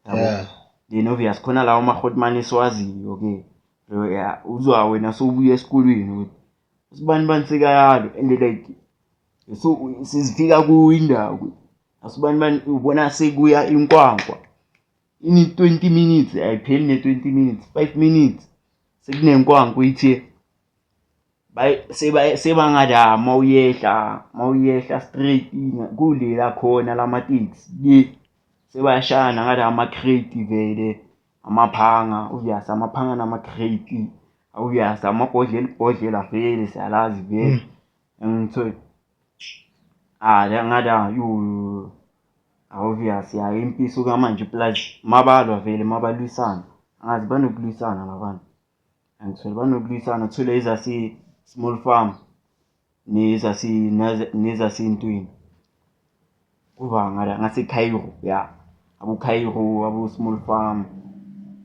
Yabo. Yeah. Then obvious khona lawo ma-hotman esiwaziyo ke. Uzwa wena sowubuya esikolweni ukuthi usibani bani sekayalo and like so sizifika kuindawo asibani bani ubona sekuya inkwankwa ini 20 minutes ayipheli ne 20 minutes 5 minutes sekunenkwankwa ithe sebangada mawuyehla straight kulela khona lamateksi le sebayashayana ngala ama-crate vele amaphanga obvious amaphanga nama-crate obvious amabhodlela ibhodlela vele siyalazi vele ngithola ngala yo obvious ya impi isuka manje plus mabalwa vele mabalwisana angazi banokulwisana labantu angithola banokulwisana thole ezase small farm nezasentweni kuba ngala ngase Cairo ya abo Cairo abo small farm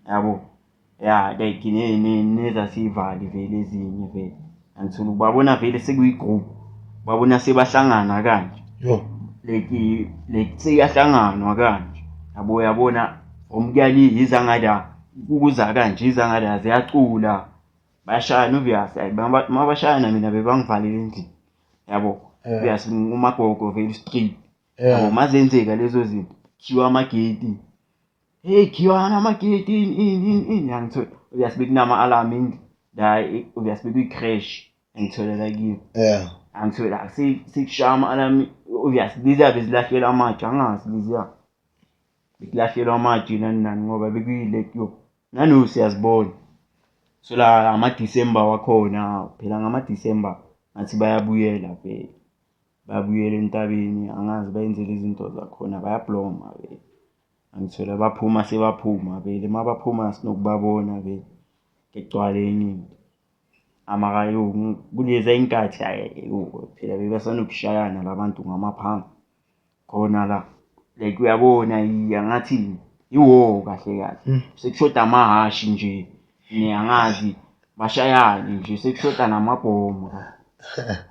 yabo ya like nezasivali vele ezinye vele angithola ubabona vele sekuyi-group babona sebahlangana kanje Yo. Like seyahlanganwa kanje yabo yabona omkuyali izangada ukuza kanje izangada ziyacula bayashayana obvious mabashayana mina bebangivalele endlini yabo obvious umagogo vele street Yabo mazenzeka lezo zinto khiwa amageti. Hey khiwana amageti ini ini ini ini yangithola. Obviously bekunama alarm endlini. La obviously bekuyi-crash ngithola la kimi. Yeah. Angithola sekushaya ama-alarm obviously leziya bezilahlelwa amatshe angazi leziya. Bekulahlelwa amatshe nani nani ngoba bekuyile yo nano siyazibona. So la ama-December wakhona phela ngama-December ngathi bayabuyela vele. Bayabuyela entabeni angazi bayenzele izinto zakhona bayabloma vele. Angithola baphuma sebaphuma vele mabaphuma sinokubabona vele kugcwale enye into. Amara yo kuleza inkathi hayi yo phela bebasanokushayana labantu ngamaphanga khona la like uyabona angathi iwo kahle kahle sekushoda amahashi nje angazi bashayane nje sekushoda namabhomu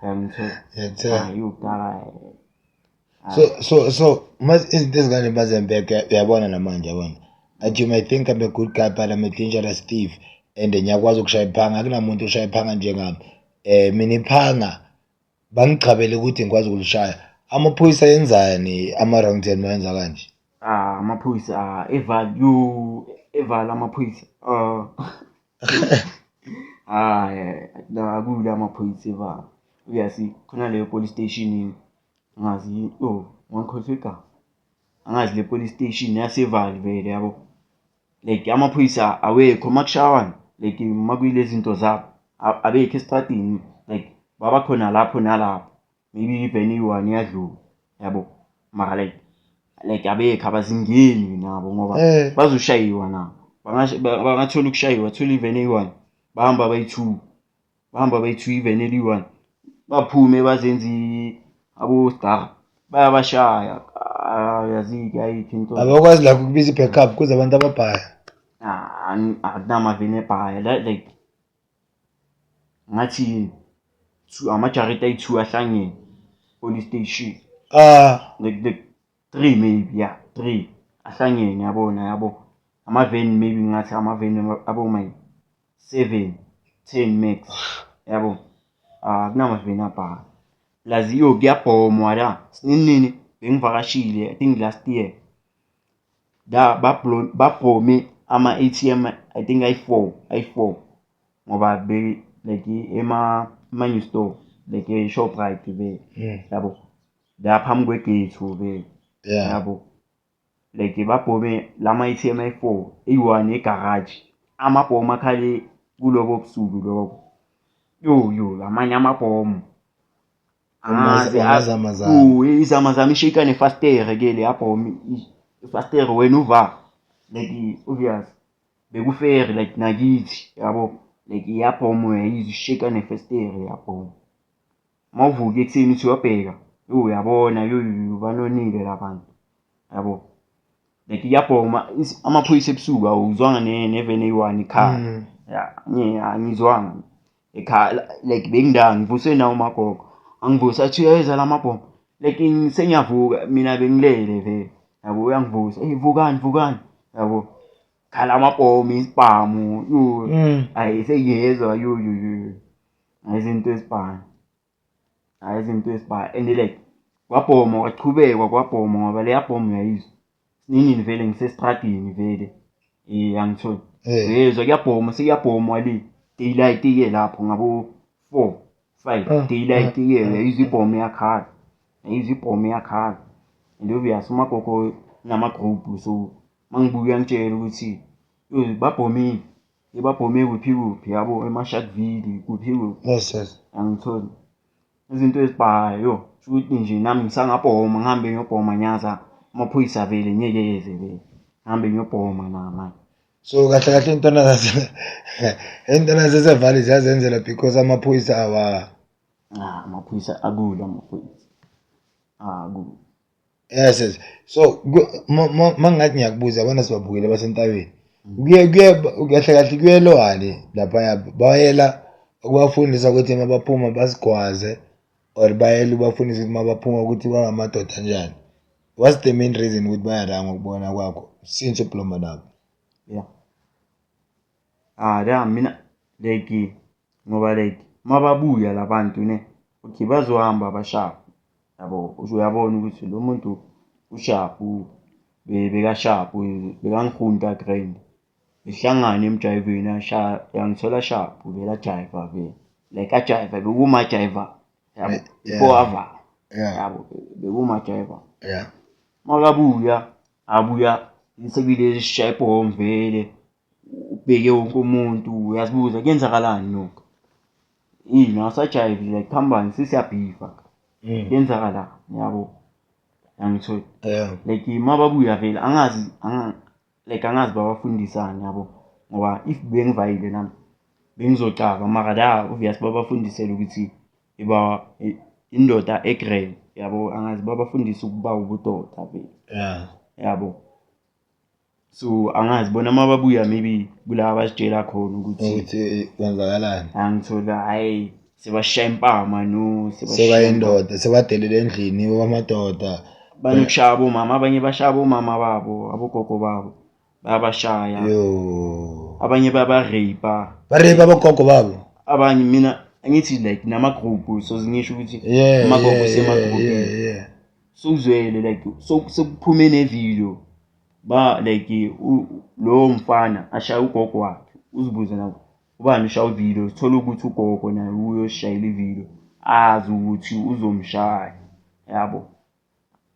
yangithola. Ngiyakuthola. Hayi kudala. So mas izinto ezingane bazembeke uyabona namanje yabona. Athi you might think I'm a good guy but I'm a dangerous thief and ngiyakwazi ukushaya iphanga akunamuntu oshaya iphanga njengami. Mina iphanga bangigcabele ukuthi ngikwazi ukulishaya. Amaphoyisa yenzani ama wrong turn mayenza kanje? Ah amaphoyisa eval yo eval amaphoyisa. Ah akula amaphoyisa eval. Uyasi khona leyo police station angazi oh ngikhohlwe igama. Angazi le police station yaseVaal vele yabo. Like amaphoyisa awekho makushawana like makuyile zinto zabo abekho estradini like baba khona lapho nalapho maybe even iyi-one iyadlula yabo mara like abekho abazingeni nabo ngoba bazoshayiwa nabo bangathola ukushayiwa thola even eyi-one bahamba bayi-two bahamba bayi-two even eliyi-one baphume bazenze abo-star bayabashaya yazi-ke ayikho into Abakwazi lapho ukubiza i-backup kuze abantu ababhaya. Akunamaveni ebhaya like ngathi amajarita ayi-two ahlangene police station. Like three maybe yeah three ahlangene yabona yabo amaveni maybe ngathi amaveni abo my 7 10 max yabo akunamaveni abhaya plus yo kuyabhomwa la sinini bengivakashile I think last year da babhome ama-ATM I think ayi-4 ngoba be like ema new store like e-Shoprite be yabo la phambi kwegate be yabo like babhome lama ATM ayi-4 eyi-1 egarage amabhomu akhale kulobo busuku lobo yo lamanye amabhomu izamazama ishika nefastere ke le yabhomu ifastere wena uva like obvious bekufair like nakithi yabo like iyabhomu uyayizwa ishika nefastere yabhomu mawuvuka ekuseni uthi uyabheka uyabona yo banonile labantu yabo like iyabhoma amaphoyisa ebusuku awuzwanga neveni eyi-one ikhala ya angizwanga ekhala like bengindanga ngivuswe nawo umagogo angivusa athi uyeza lamabhomu like sengiyavuka mina bengilele vele yabo uyangivusa hey vukani vukani yabo khala amabhomu isibhamu yo ayi sengiyezwa yo yo yo izinto ezibhamu hayi izinto ezibhamu and like kwabhoma kwachubekwa kwabhoma ngoba leya bhomu uyayizwa sinini vele ngisestradini vele angitholi uyezwa kuyabhoma sekuyabhomwa le daylight ke lapho ngabo 4 5 daylight ke uyayizwa ibhomu iyakhala uyayizwa ibhomu iyakhala and obvious umagogo nama-group so mangibuka uyangitshela ukuthi babhomile babhome kuphi kuphi yabo eMashakville kuphi kuphi yes angitholi izinto ezibhayo yo shuthi nje nami ngisangabhoma ngihambe ngiyobhoma nyaza amaphoyisa vele ngeke yeze vele ngihambe ngiyobhoma namanje. So kahle kahle intwana zaseVaal ziyazenzela because amaphoyisa awa amaphoyisa akula amaphoyisa akula. Yes. So mangathi ngiyakubuza yabona sibabukele basentabeni kuye kahle kahle kuyelwane lapha bayela ukubafundisa ukuthi mabaphuma basigwaze or bayela ubafundisa ukuthi mabaphuma ukuthi bangamadoda kanjani. What's the main reason ukuthi baya la ngokubona kwakho since ubloma nabo? Yeah. La mina like ngoba like mababuya labantu ne okay bazohamba bashaya Yabo, uyabona ukuthi lo muntu usharp, beka-sharp, bekangihunta grand. Behlangane emjayiveni ashaya, uyangithola sharp, vele ajayiva vele. Like ajayiva, bekumajayiva, yabo, before avala. Yabo, bekumajayiva. Makabuya, abuya sekuyilezi sishaya ibhomu vele, ubheke wonke umuntu, uyazibuza kuyenzakalani lokho? Yini awusajayivi like kuhambani sesiyabhifa. Kuyenzakalani yabo? Angithola. Like mababuya vele angazi like angazi babafundisani yabo, ngoba if bengivayile nami bengizocaba, mara la obvious babafundisela ukuthi iba indoda egrand yabo, angazi babafundisa ukuba ubudoda vele. Yabo. So angazi bona mababuya maybe kula abazitshela khona ukuthi kwenzakalani. Angithola hayi sebashaya impama no sebayindoda sebadelele endlini kwamadoda. Banokushaya abomama, abanye bashaya abomama babo, abogogo babo bayabashaya. Yo. Abanye bayaba-rape. Ba-rape abogogo babo? Abanye mina angithi like nama-group, so ngisho ukuthi amagogo sema-groupini. So uzwele like sokuphume ne-video ba like lowo mfana ashaya ugogo wakhe, uzibuze nawe ubani ushaya uvideo, sithola ukuthi ugogo naye uyoshayela ivideo, azi ukuthi uzomshaya yabo.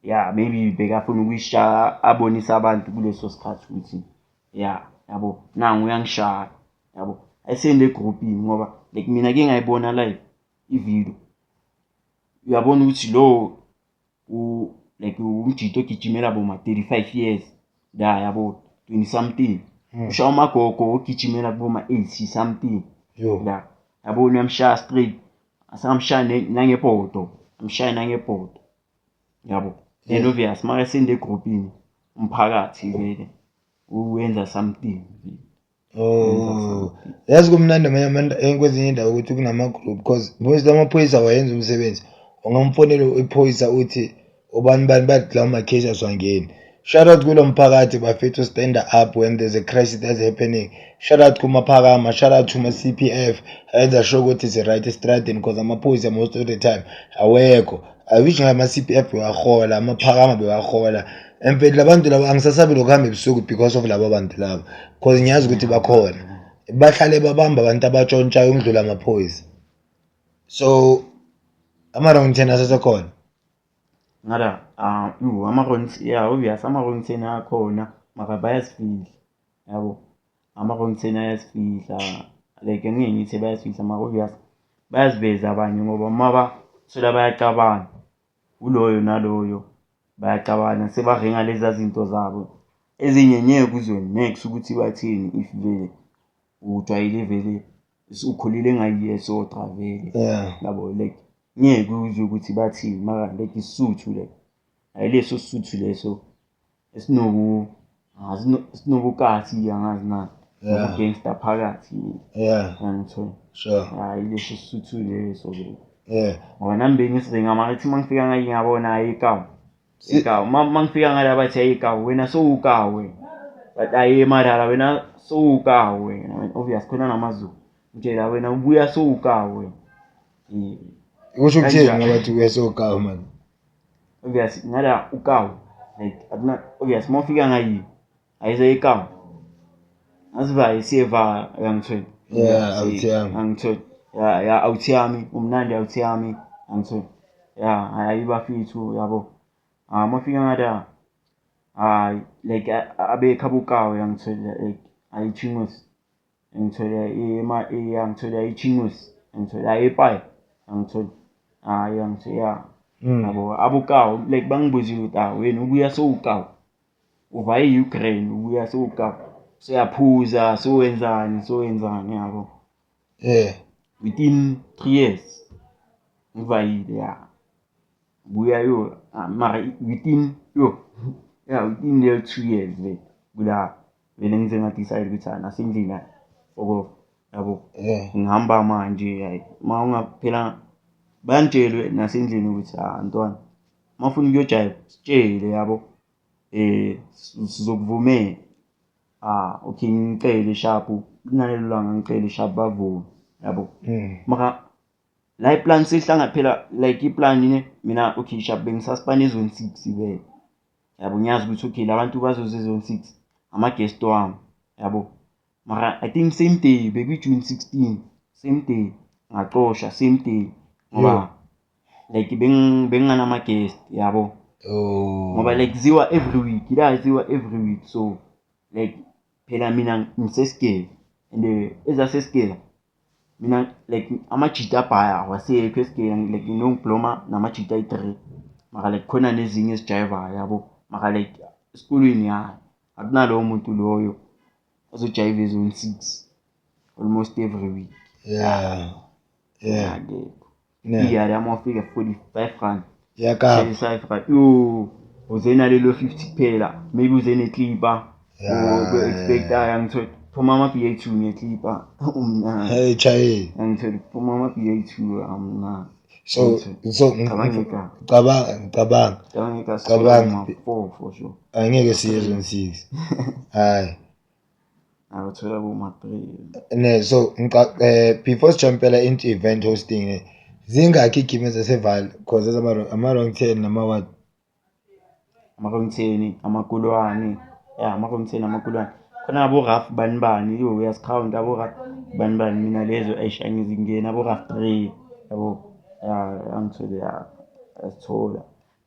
Yeah, maybe bekafuna ukuyishaya abonise abantu kuleso sikhathi ukuthi yeah yabo nangu uyangishaya yabo, ayisende egroupini ngoba like mina ke ngayibona live ivideo, uyabona ukuthi lo like umjito ogijimela boma 35 years la yabo 20 something, ushaya umagogo ogijimela kuboma 80 something la yabo, uyamshaya straight, asamshaya nangebhodo, amshaya nangebhodo yabo. Then obvious maka sende egroupini umphakathi vele uwenza something. Oh, yazi kumnandi amanye kwezinye indawo ukuthi kunama group, because most amaphoyisa wayenza umsebenzi, ungamfonela iphoyisa uthi ubani bani bathi lawo ma-case aswangeni. Shout out kulo mphakathi bafethu, stand up when there's a crisis that's happening. Shout out kumaphakama, shout out to ma-C_P_F ayenza sure ukuthi it's right estradini, because amaphoyisa most of the time awekho. I wish ngabe ama-C_P_F bewahola, amaphakama bewahola. Empeleni labantu laba angisasabi lokuhamba ebusuku because of laba bantu laba, because ngiyazi ukuthi bakhona. Bahlale babamba abantu abatshontshayo ukudlula amaphoyisa. So ama-wrong turn asesekhona. Ngala ama-wrong, yeah obvious ama-wrong turn akhona, mara bayasifihla yabo, ama-wrong turn ayasifihla, like angeke ngithi bayasifihla mara obvious bayaziveza abanye ngoba maba thola bayacabana uloyo naloyo bayacabana sebaringa lezi zinto zabo ezinye ngeke uzwe next ukuthi bathini if vele ujwayele vele ukhulile ngayiye sodra vele yabo, like ngeke uzwe ukuthi bathini mara like isuthu like ayileso suthu leso esinoku esinobukasi angazi nani gangster phakathi. Angithola. Hayi leso suthu leso vele. Ngoba nami bengisiringa mara ithi mangifika ngayi ngabona ayikawu. Ikawu mangifika ngala bathi ayikawu wena sowukawu wena. But ayi madala wena sowukawu wena. Obvious khona namaZulu. Ngitshela wena ubuya sowukawu wena. Kusho ukuthini ngabathi ubuya sowukawu man? Obvious ngala ukawu like akuna obvious mawufika ngayi ayize ikawu. Aziva isiyeva uyangithola. Yeah, awuthiyami. Angithola. Yeah, yeah awuthiyami, umnandi awuthiyami, angithola. Yeah, hayi bafethu yabo. Ah mawufika ngala hayi like abekho abokawu uyangithola like ayichingos. Ngithola ema ngithola ichingos, ngithola ipayi, angithola. Hayi angithola yeah. Yabo abokawu like bangibuzile ukuthi ah wena ubuya sowukawu. Uva e-Ukraine ubuya sowukawu. Seyaphuza sowenzani sowenzani yabo. Within 3 years ngivayile yeah. Buya yo mara within yo yeah within leyo 2 years vele kula vele ngize nga-decide ukuthi nasendlini okof yabo. Ngihamba manje hayi ma ungaphela bayangitshela nasendlini ukuthi ah ntwana mawufuna ukuyojayiva sitshele yabo, sizokuvumela. Ah okay ngicele sharp kunalelo langa ngicele sharp bavume yabo. Mara La iplan sehlanga phela like iplan ne mina okay sharp bengisaspana ezone 6 vele. Yabo ngiyazi ukuthi okay labantu bazoza ezone 6 ama guest wami yabo. Mara I think same day bekuyi June 16 same day ngaxoshwa same day ngoba like benginganama guest yabo. Oh. Ngoba like ziwa every week la ziwa every week so like phela mina ngisesigela and ezasesigela mina like amajita abhaya awasekho esigela like ngibloma namajita ayi-3 mara like khona nezinye ezijayivayo yabo mara like esikolweni ya akunalowo muntu loyo ozojayiva ezone 6 almost every week. Yeah. Yeah. Akekho. Ne. Iya la mawufika 45 rand. Yeah, ka. 35 rand. Yo, uze nalelo 50 kuphela. Maybe uze neclipper. Yeah. Expect angithola phuma ama BA2 ngeclipper. Umna. Hey, Chai. Angithola phuma ama BA2 amna. So so Cabangeka. Cabanga, cabanga. Cabangeka Cabanga. 4 for sure. Angeke siye zone 6. Hayi. Awuthola boma 3. Ne so before sijumpela into event hosting ne zingakhi igame zaseVaal cause ama wrong 10 nama what? Ama wrong 10 amakulwane. Yeah, ama wrong 10 amakulwane. Khona abo rough bani bani yo uyasicount abo rough bani bani mina lezo eish angizingena abo rough 3 yabo. Yeah, angithole ya asithola.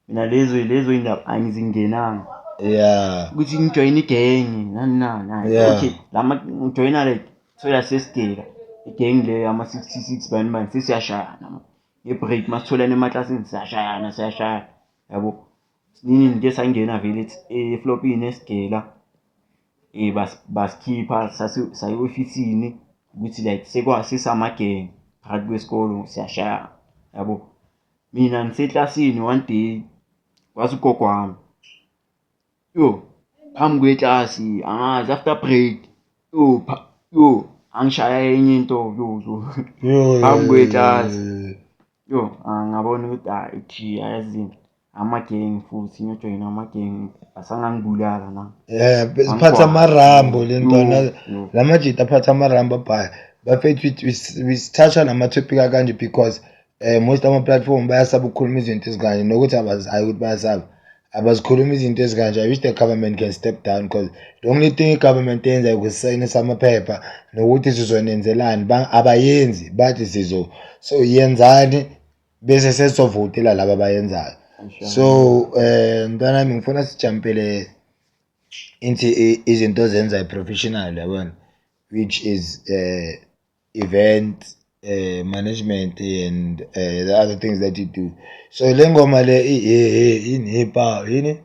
Mina lezo indaba angizingenanga. Yeah. Ukuthi ngijoin igang nani nani. Yeah. Okay, lama ngijoina like thola sesigela. Igang le ama 66 bani bani sesiyashayana. Ngebreak masitholana emaklasini siyashayana siyashaya. Yabo. Nini ngike sangena vele eflopini esigela. Basikhipha saye ofisini ukuthi like sesamagenge phakathi kwesikolo siyashaya. Yabo. Mina ngiseklasini one day kwazi ugogo wami. Yo, phambi kweklasi angazi after break. Yo, yo angishaya enye into yo yo. Yo. Phambi kweklasi. Yo, ngabona ukuthi hayi ayazini amagenge futhi ngiyojoyina amagenge asangangibulala na. Yeah, siphatha amarambo le ntwana. Lamajita aphatha amarambo abhaya. Bafethu sithatha nama topic akanje because most ama platform bayasaba ukukhuluma izinto ezikanje nokuthi abazayi ukuthi bayasaba. Abazikhuluma izinto ezikanje. I wish the government can step down because the only thing i-government eyenzayo ukusayinisa amaphepha nokuthi sizonenzelani abayenzi bathi sizo. So yenzani bese sesizovotela laba abayenzayo. So mntanami ngifuna sijampele into izinto ozenzayo professional yabona, which is event management and the other things that you do. So le ngoma le yini yini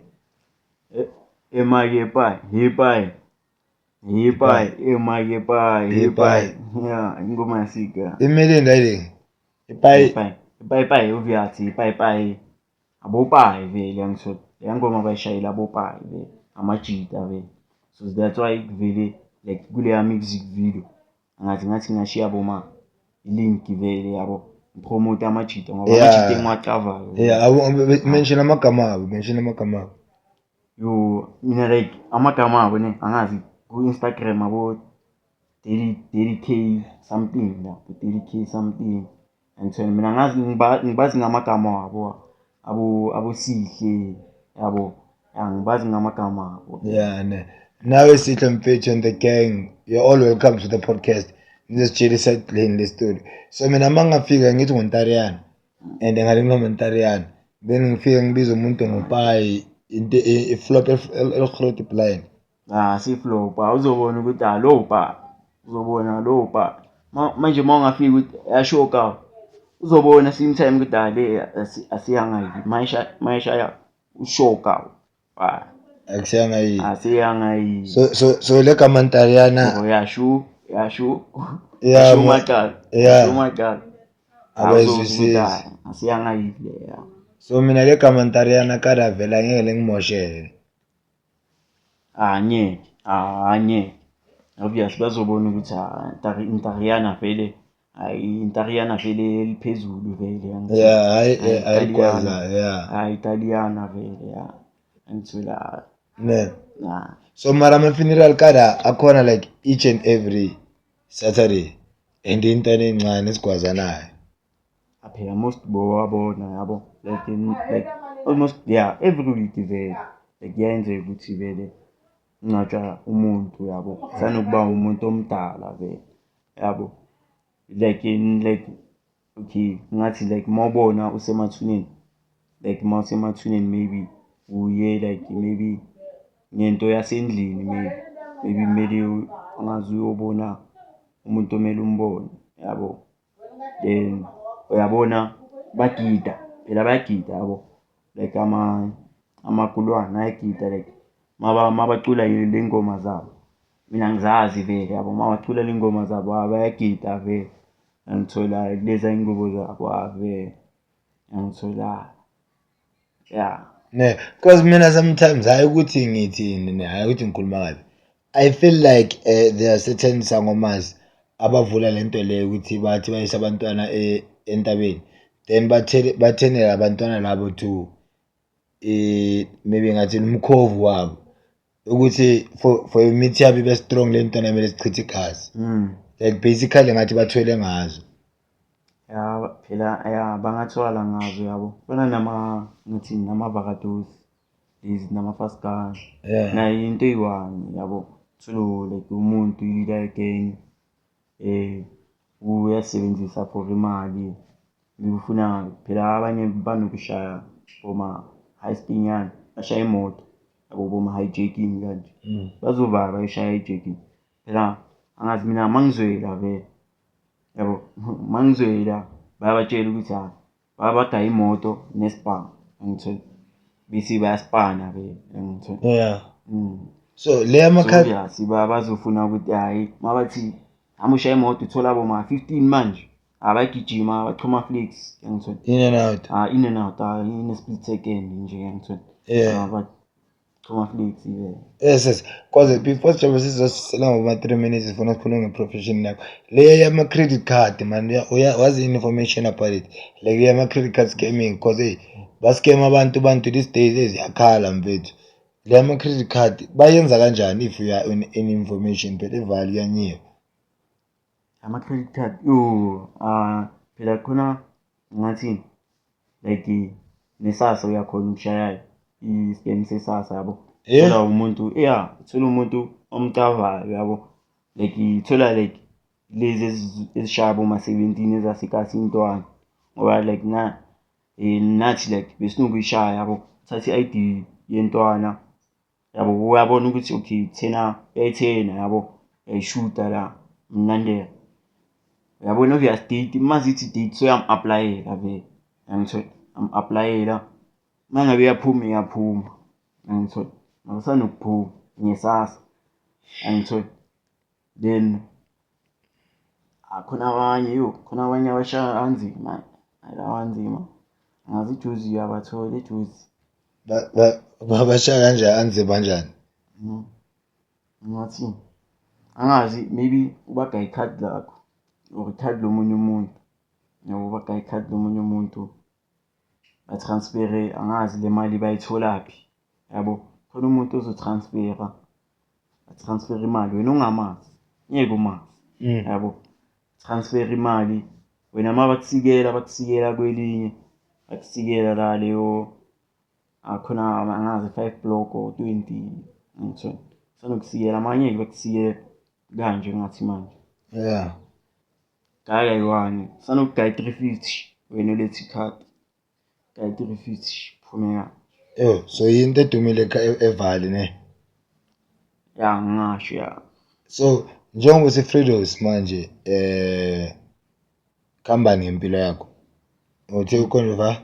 emakepa hipai hipai emakepa hipai. Yeah, ingoma yasika imele ndayile ipai ipai ipai obviously ipai ipai abopai vele angisho le ngoma bayishayela abopai vele amajita vele. So that's why vele like kuleya music video angathi ngashiya boma link vele yabo promote amajita ngoba amajita engiwaqavayo. Yeah, mention amagama abo, mention amagama abo. Yo mina like amagama abo ne angazi ku Instagram abo 30k something la 30k something and mina ngazi ngibazi ngamagama abo abo Sihle yabo angibazi ngamagama abo. Yeah ne nawe Sihle mfethu and the gang, you're all welcome to the podcast. Ngizositshela le story. So mina mangafika ngithi ngoNtariyana and ngale ngoNtariyana then ngifika ngibiza umuntu ngoPayi into iflop eligrot blind. Ah si flop awuzobona ukuthi alopa uzobona lopa manje mawungafika ukuthi yashoka uzobona same time ukuthi ale asiyanga mayisha ushoka akusiyanga yini asiyanga yini. So le kaMantariyana yashu yashu yeah yashu abayizwisisi asiyanga yini le. So mina le kaMantariyana kada vela ngeke lengimoshele anye obvious bazobona ukuthi Ntariyana vele hayi Ntariyana vele liphezulu vele. Yeah hayi ayikwaza yeah hayi Italiana vele yeah ngithola ne. So mara ama funeral kada akhona like each and every Saturday and intwana encane esigwazanayo. Phela most bowabona yabo, like like almost yeah every week vele, like kuyenzeka ukuthi vele kungcwatshwa umuntu yabo, sanokuba umuntu omdala vele yabo. Like in like okay ngathi like mawubona usemathuneni, like mawusemathuneni maybe uye like maybe ngento yasendlini, maybe kumele angazi uyobona umuntu omele umbone yabo. Then uyabona bagida phela, bayagida yabo, like amakulwane ayagida, like mabacula le ngoma zabo, mina angizazi vele yabo. Mabacula le ngoma zabo bayagida vele, angithola leza ingubo zabo vele, angithola yeah. Ne, because mina sometimes, hayi ukuthi ngithini ne, hayi ukuthi ngikhuluma kabi, I feel like there are certain sangomas abavula lento leyo ukuthi bathi bayise abantwana entabeni, then bathenele abantwana labo to maybe ngathi umkhovu wabo, ukuthi for imithi yabo ibe strong, le ntwana kumele sichithe igazi. Like basically ngathi bathwele ngazo. Ya phela ya, bangathwala ngazo yabo, fana nama ngathi nama-vakadosi lezi nama-fast gun. Nayo into eyi-one yabo. Thole like umuntu i-leader ye-gang uyasebenzisa for imali, ufuna phela abanye banokushaya boma-heist-nyana, bashaya imoto yabo, boma-hijacking kanje. Bazovaka bayishaya i-hijacking phela, angazi mina mangizwela vele yabo, mangizwela bayabatshela ukuthi ha babagaya imoto nesibhamu, angithola bese bayaspana vele, angithola. So le yama So obvious bazofuna ukuthi hhayi mabathi hamba ushaya imoto uthola boma-15 manje abayagijima bachoma flex, angithola. In and out. Ah, in and out, ah, in a split second nje, angithola. Bachoma flex vele. Yes, cause before sijabe sizosela ngoma 3 minutes, sifuna sikhulume nge-profession yakho le yama-credit card man. Wazi information about it, like yama-credit card scamming, cause hey, ba-scam abantu these days eziyakhala mfethu. Le yama-credit card bayenza kanjani, if you are in any information? Phela e-Vaal kuyanyiwa. Ama-credit card yo, ah phela khona ngathi like neSASSA uyakhona ukushaya i-scam seSASSA yabo. Thola umuntu, yeah, thola umuntu omcavayo yabo, like thola like lezi ezishaya boma-17 ezasekasi intwana, ngoba like na nathi like besinokuyishaya yabo, thatha i-ID yentwana yabo, uyabona ukuthi okay thena uyayithena yabo, uyayishuta la mnandeka uyabona, obvious date mazithi date soyam-apply-ela vele, angithola am-apply-ela, mangabe iyaphuma iyaphuma, angithola akusanokuphuma ngeSASSA, angithola. Then khona abanye yo, khona abanye abashaya kanzima, lawa anzima angazi ijuzi uyabathola ijuzi. Bashaya kanjani, anzima kanjani? Ngathi angazi, maybe ubagaya ikhadi lakho or ikhadi lomunye umuntu yabo, ubagaya ikhadi lomunye umuntu, ba-transfer-e, angazi le mali bayitholaphi yabo. Khona umuntu ozo-transfer-a, a-transfer imali wena ungamazi, ngeke umazi. Yabo, transfer imali wena, mabakusikela bakusikela kwelinye, bakusikela la leyo akhona angazi 5 block or 20, ngithola sanokusikela amanye bakusikela kanje ngathi manje. Gaya kayi-one sanokugaya 350, wena ulethe ikhadi, gaya 350 phume. Yo, so yinto edumile e-Vaal ne? Ya, ngingasho ya. So njengoba use-Freedos manje, kuhambani ngempilo yakho? Uthe ukhona va?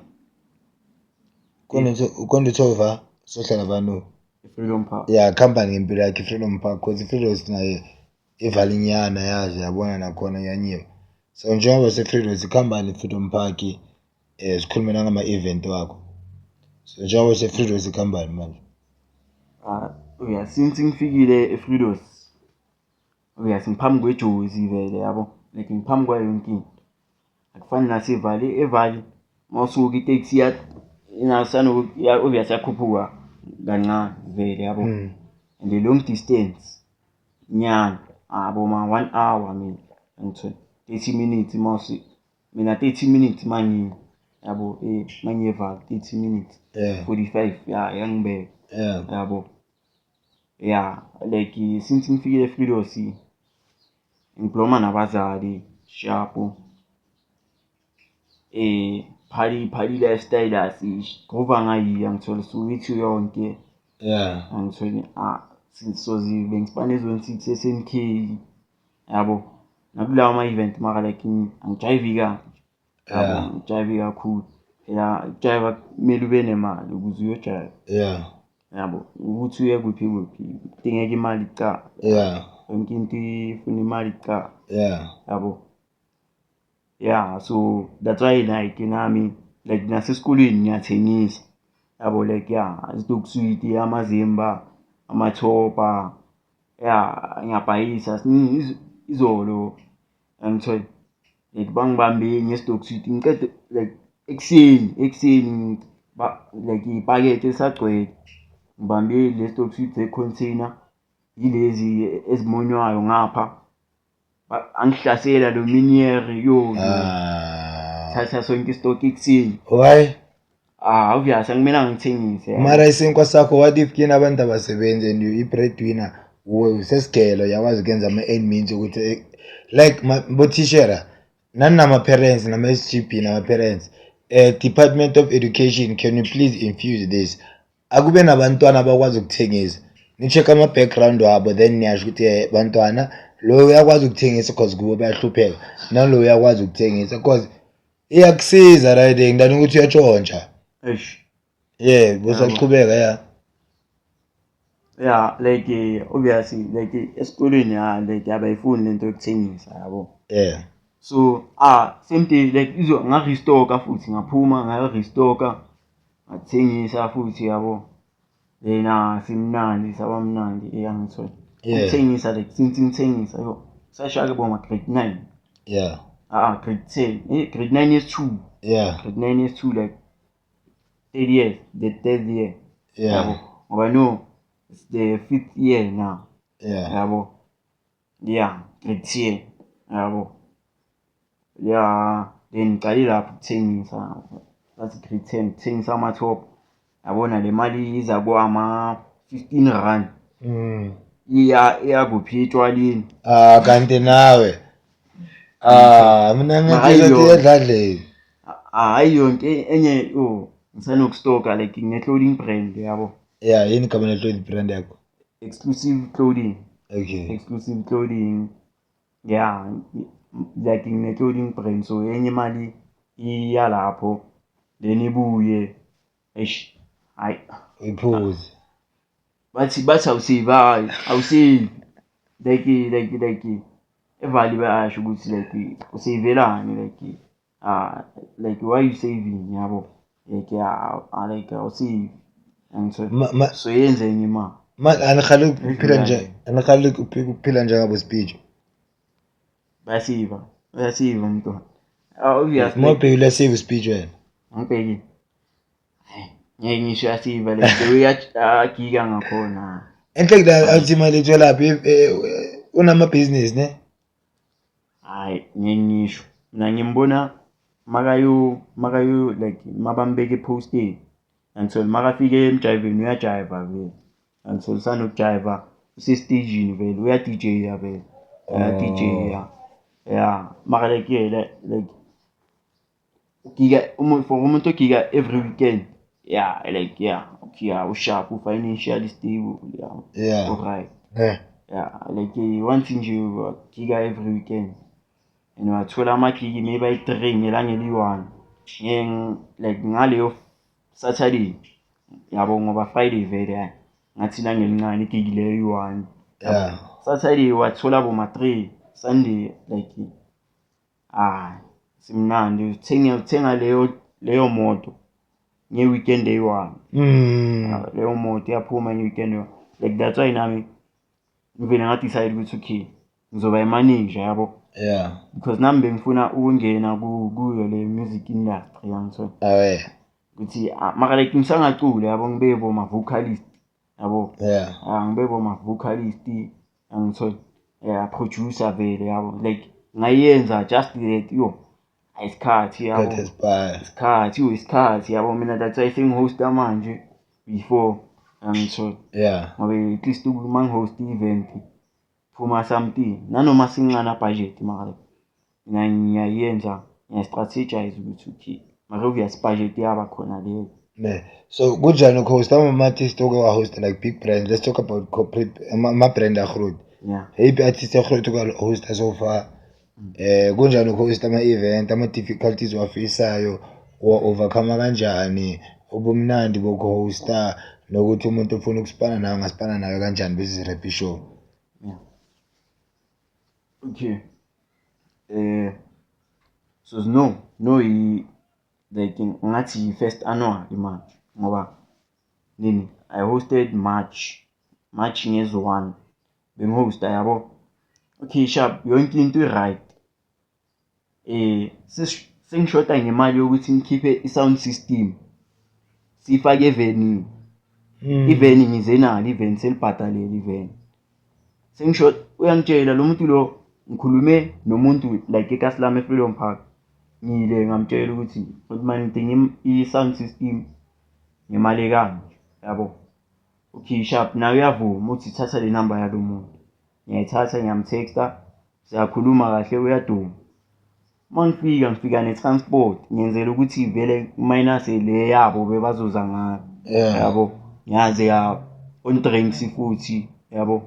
Khona ukhona uthe va sohlala va no? I-Freedom Park. Yeah, kuhambani ngempilo yakho i-Freedom Park, cause i-Freedos naye ivalinyana yazi yabona nakhona iyanyiwa. So njengoba use-Freedos, kuhambani i-Freedom Park? Sikhulume nangama-event wakho. So njengoba use-Freedos, kuhambani manje? Ah, yeah, since ngifikile eFreedos, obvious ngiphambi kwejozi vele yabo, like ngiphambi kwayo yonke into. Akufani nase-Vaal, e-Vaal mawusuka iteksi ya obvious yakhuphuka kancane vele yabo. And the long distance nyana abo ma 1 hour maybe, ngithola 30 minutes mawusi Mina 30 minutes mangi yabo mangiye Vaal 30 minutes. 45 ya yangibeka. Yabo. Yeah, like since ngifikile eFridos ngibloma nabazali sharp. Party party lifestyle asigrova ngayiya ngithola Soweto yonke. Angitholi sozi bengisipana e-zone 6 SNK yabo. Nakulawo ama-event mara like angijayivi kanje. Yabo, angijayivi kakhulu. Phela ukujayiva kumele ube nemali ukuze uyojayiva. Yabo, ukuthi uye kuphi kuphi kudingeka imali kucala. Yonke into ifuna imali kucala. Yabo. Yeah, so that's why like nami like nasesikolweni ngiyathengisa. Yabo like yeah, i-stock sweet, amazimba, amathopa. Yeah, ngiyabhayisa izolo angithole like bangibambe nge-stock sweet ngiqede like ekuseni like ipakethe lisagcwele ngibambe le stock sweet ze-container yilezi ezimonywayo ngapha angihlasela lo miniere yo. Thatha sonke i-stock ekuseni. Why? Ah, obvious akumelanga ngithengise. Mara isinkwa sakho, what if kini abantu abasebenzi and you i-breadwinner usesigelo uyakwazi ukuyenza ama-end means ukuthi like bothishera nani nama-parents nama-S_G_B nama-parents, Department of Education, can you please infuse this? Akube nabantwana abakwazi ukuthengisa, ni-check ama-background wabo, then niyasho ukuthi bantwana lo uyakwazi ukuthengisa cause kubo bayahlupheka, nalo uyakwazi ukuthengisa cause iyakusiza, right? Ngidani ukuthi uyatshontsha. Eish. Yeah, busaqhubeka, yeah. Yeah, like obviously like esikolweni ya like abayifuni lento yokuthengisa yabo. So same day like izo nga-restocka futhi ngaphuma ngayo-restocka ngathengisa futhi yabo. Then simnandi saba mnandi eyangithola. Ukuthengisa like since ngithengisa yo sashaya boma grade 9. Grade 10. Grade 9 years 2. Grade 9 years 2 like third year, the third year. Yabo. Ngoba no it's the fifth year now. Yabo. Yeah, grade 10. Yabo. Yeah, then ngiqale lapho ukuthengisa. That's grade 10 ukuthengisa ama-top. Yabona le mali iza kwama 15 rand. Iya iya kuphi etshwaleni. Ah, kanti nawe. Ah, mina Mara ngithi yona. edladleni. Hayi yonke enye yo ngisanokustoka like ngine-clothing brand yabo. Yeah, yini igama le-clothing brand yakho? Exclusive clothing. Okay. Exclusive clothing. Yeah, like ngine-clothing brand so enye imali iya lapho then ibuye. Eish, hayi. Uyiphuze. Bathi awusave, hayi awusave. Like evali bayasho ukuthi like usavelani like like why you saving yabo. Like like awusave. Angithola. So yenze enye imali. Ma anikhale ukuphila nje, anikhale ukuphila njengabo speech. Bayasiva. Bayasiva umntwana. Obvious. Mawubhekile uyasiva speech wena. Angibhekile. Ngeke ngisho uyasiva like the way agika ngakhona. Enhle la athi imali itholaphi, unama business ne? Hayi ngeke ngisho. Mina ngimbona makayo like mabambeke postini. Angithola makafike emjayiveni uyajayiva vele. Angithola usanokujayiva usestagini vele uya DJ ya vele. Uya DJ ya. Yeah, mara like yeah, like giga for umuntu ogiga every weekend. Yeah, like yeah, okay, yeah, usharp, financially stable, yeah. Yeah. All right. Yeah. Yeah, like once nje giga every weekend. And wathola amagigi maybe ayi-3 ngelanga eliyi-1. Like ngaleyo Saturday yabo ngoba Friday vele hayi ngathi ilanga elincane igigi leyo iyi-1. Yeah. Saturday wathola boma 3, Sunday like simnandi uthenga leyo moto nge-weekend eyi-1. Leyo moto iyaphuma nge-weekend. Like that's why nami ngivele nga-decide ukuthi okay ngizoba i-manager yabo. Yeah. Because nami bengifuna ukungena kuyo le music industry yangithola. Awe. Ukuthi mara like ngisangaculi yabo ngibe boma vocalist yabo. Yeah. Ngibe boma vocalist yangithola. Yeah, producer vele yabo. Like ngayenza just that yo. Isikhathi, yabo. Isikhathi esibhaya. Isikhathi, isikhathi, yabo. Mina that's why sengihosta manje before angithola. Ngoba at least uma ngihost i-event phuma something nanoma sincane budget, mara mina ngiyayenza, ngiya-strategize ukuthi okay, mara obvious budget yaba khona leyo. Ne. So kunjani ukuhosta ama-artist oke wa-hosta, like big brands? Let's talk about corporate ama-brand a-groot. Eyiphi artist e-groot oka-hosta so far? Kunjani ukuhosta ama-event, ama-difficulties owafaceayo, uwa-overcome kanjani, ubumnandi bokuhosta, nokuthi umuntu ofuna ukusipana nawe angasipana nawe kanjani bese si-wrap show. Yeah. Okay. So no i like ngathi first annual manje, ngoba nini, I hosted March ngezi 1 bengihosta, yabo. Okay, sharp, yonke into i-right. Sengishoda ngemali yokuthi ngikhiphe i-sound system sifake evenini. Iveni ngize nalo, iveni selibhadalele iveni. Sengisho uyangitshela lo muntu lo, ngikhulume nomuntu like ekasi lami e-Freedom Park, ngile ngamtshela ukuthi manje ngidinga i-sound system ngemali ekanje, yabo. Okay, sharp, nawe uyavuma uthi thatha le number yalo muntu. Ngiyayithatha, ngiyamtexta, siyakhuluma kahle, uyaduma. Uma ngifika, ngifika ne-transport, ngenzela ukuthi vele minus le yabo bebazoza ngayo. Yabo, ngiyaze ya on drinks futhi, yabo.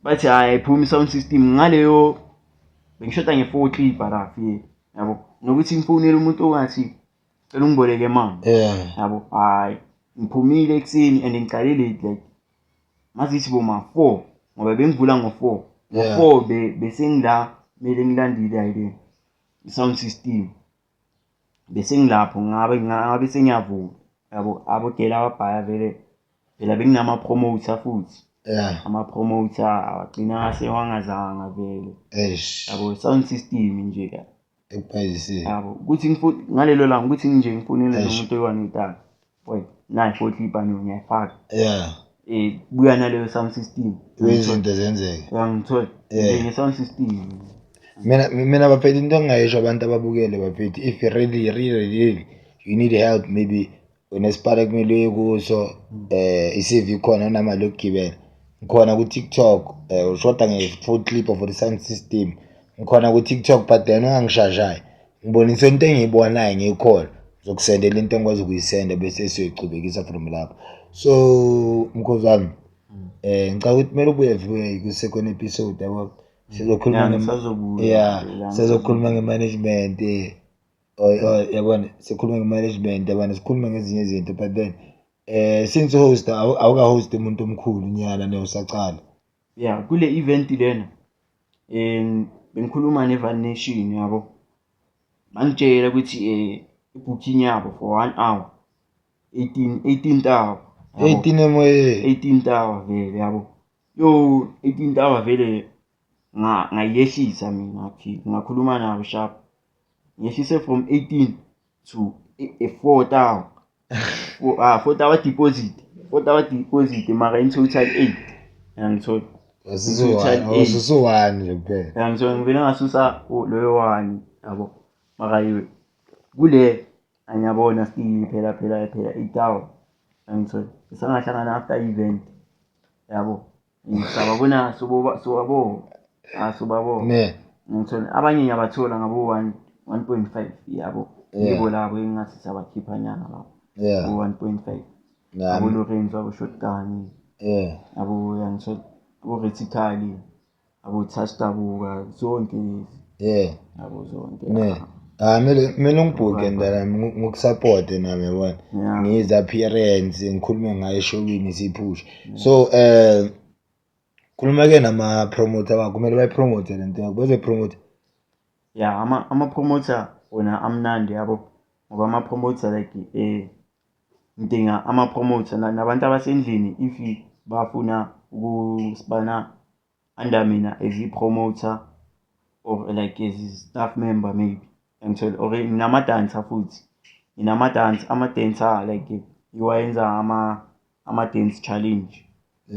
Bathi hayi ayiphumi i-sound system ngaleyo, bengishoda nge-4 clipper la fike, yabo. Nokuthi ngifonele umuntu ongathi cela ungiboleke imali. Yabo, hayi ngiphumile ekuseni and ngiqale late, like ngazithi boma 4 ngoba bengivula ngo-4. Ngo-4 bese ngila kumele ngilandile hayi le i-sound system. Bese ngilapho ngabe sengiyavula, yabo. Abogela ababhaya vele phela benginama promoter futhi. Ama promoter agcina sewangazanga vele. Eish. Yabo, sound system nje. Ekubhayisile. Yabo, ukuthi ngalelo langa ukuthi nje ngifonele Eish. nomuntu oyi-one Boy, nayi four clipper no ngiyayifaka. Buya naleyo sound system. Izinto zenzeke. Uyangithola? Nje sound system. Mina bafethu into engingayisho abantu ababukele bafethu, if you really, really, really you need help, maybe unesipala kumele uye kuso, i-CV khona unamali yokugibela. Ngikhona ku TikTok, ushoda nge-full clip for the sound system. Ngikhona ku TikTok, but then ungangishashayi. Ngibonisa into engiyibonayo ngiyikhona. Ngizokusendela into engikwazi ukuyisenda bese siyoyichubekisa from lapho. So mkhozi wami, ngicabanga ukuthi kumele ubuye vuye ku second episode, yabo. Sizokhuluma Yeah, ngisazobuya. Yeah, sizokhuluma nge-management, yabona, sikhuluma nge-management, yabona, sikhuluma ngezinye izinto, but then since host awuka host umuntu omkhulu nyana ne usacala. Yeah, kule event lena bengikhuluma ne-Van Nation, yabo. Bangitshela ukuthi i-booking yabo for 1 hour eighteen hour, yabo. 18 emoyeni. 18 hour vele, yabo. Yo, 18 hour vele ngayehlisa mina, ngathi ngakhuluma nabo sharp. Ngehlise from 18 to 4 hour. 4 hour deposit. 4 hour deposit mara in total 8. Uyangithola? Wasusu In total one, 8. wasusu one nje kuphela. Uyangithola, ngivele ngasusa loyo 1, yabo. Mara kule angiyabona still phela, phela, phela 8 hour. Uyangithola? Sangahlangana after event. Yabo. Ngisababona sobabo. Sobabo. Ne. Ngithola abanye ngiyabathola ngabo 1.5, yabo. Yebo labo engathi sabakhipha nyana lapho. Bo 1.5. Abo Lorenzo, abo Shotgun. Abo uyangithola, abo Vertical, abo Touch Dabuka, zonke lezi. Abo zonke. Ne. Kumele ungibhuke mntana, ngikusupport nami, yabona. Ngize appearance, ngikhulume ngayo eshowini siyiphushe. So khuluma ke nama promoter wakho, kumele bayipromote le nto yakho, bazoyipromote. Yeah, ama promoter wona amnandi, yabo. Ngoba ama promoter like ngidinga ama promoter nabantu abasendlini if bafuna ukusibana under mina as i promoter or like as a staff member maybe. Ngithola or nginama dancer futhi. Nginama dance, ama dancer like ngiwayenza ama dance challenge.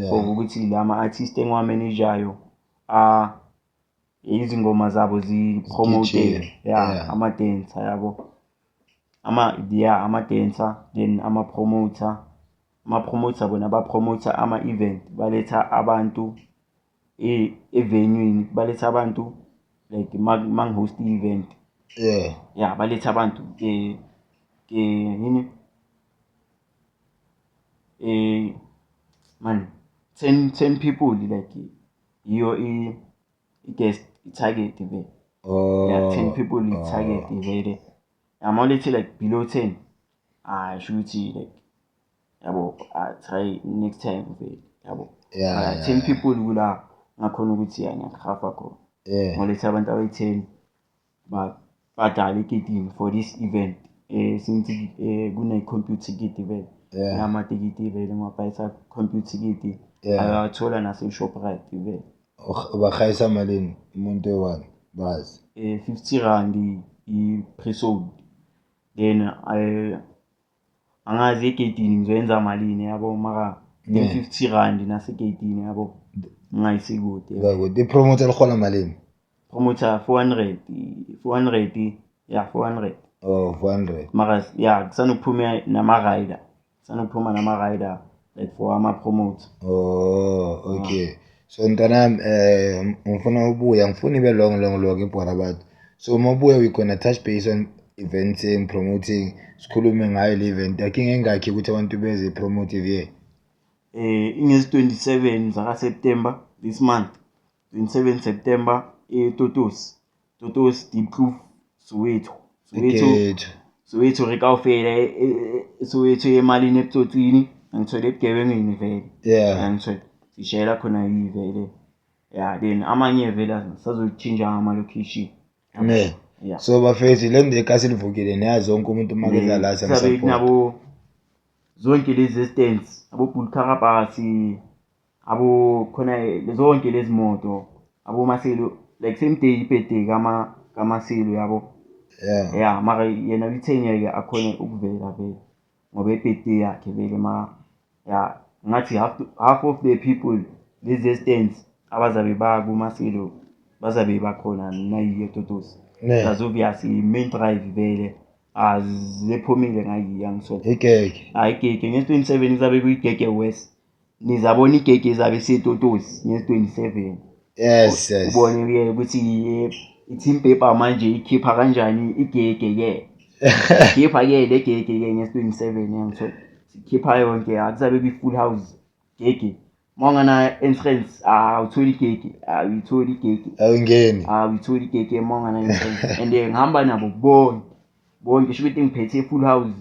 For ukuthi lama artist engiwamanageayo Izingoma zabo zi-promoted. Zigijime, Yeah, yeah. ama-dancer yabo. Yeah, ama-dancer, then ama-promoter. Ama-promoter bona ba-promoter ama-event, baletha abantu e-venue-ni, baletha abantu like mangi-host i-event. Yeah, baletha abantu ke yini? Man, 10 people like iyo i-guest i-target vele. Oh. Yeah, 10 people i-target vele. I'm only like below 10. Ah, shuthi like yabo, I try next time vele yabo. Yeah, 10 yeah. people kula ngakhona ukuthi ya ngiyahafa khona. Yeah. Ngoletha abantu abayi-10 badlale egedini for this event. Since kune-compute ticket vele. Yeah. Namatikiti vele ngwabhayisa compute ticket. Yeah. Ayathola nase-Shoprite vele. Ubahayisa malini umuntu oyi-one bazi? 50 rand i-pre-sold. Then angazi egedini ngizoyenza malini yabo, mara Yeah. 50 rand nasegedini yabo. Ngayisikude. Ngakude. I-promoter lihola malini? Promoter 400, 400, yeah, 400. Oh, 400. Mara yeah, kusanokuphuma nama-rider. Kusanokuphuma nama-rider like for ama-promoter. Oh, okay. So mntanami, ngifuna ubuya, ngifuna ibe long long long ibhora abantu. So mabuya we gonna touch base on eventing, promoting, sikhulume ngayo le event. Akhe ngengakhi ukuthi abantu beze promote ye. Ingezi 27 zaka September this month. 27 September eTotos. Totos Diepkloof, Soweto. Soweto. Ekethu. Soweto re kaofela Soweto emalini ebutsotsini, ngithole ebugebengwini vele. Yeah. Ngithole sishayela khona yivele. Yeah, then amanye vele sazochinja ama location. Ne. Yeah. So bafethu le nto ekasi livukile niyazi wonke umuntu makeza la Sabe siyamsupport. nabo zonke lezi stands, abo Bull Carabasi, abo khona zonke lezi moto, abo Maselo, like same day ibirthday kama kaMaselo yabo. Yeah. Yeah, mara yena uyithengeke akhona ukuvela vele ngoba ibirthday yakhe vele ma yeah, ngathi half of the people lezi stands abazabe ba kuMaselo bazabe bakhona nayiye Totos. Ne. That's obvious main drive vele aziphumile ngayiya ngisho. Igege. Hayi igege nge-27 izabe kuyigege West. Nizabona igege izabe setotos nge-27. Yes, yes. Ubone ke ukuthi i-team paper manje ikhipha kanjani igege ke. Ikhipha ke le gege ke nge-27 yangithola. Sikhipha yonke akuzabe kuyi-full house gege. Mawungana entrance awutholi igege, awuyitholi igege. Awungeni. Awuyitholi igege mawungana entrance. And ngihamba nabo bonke. Bonke sho ukuthi ngiphethe full house.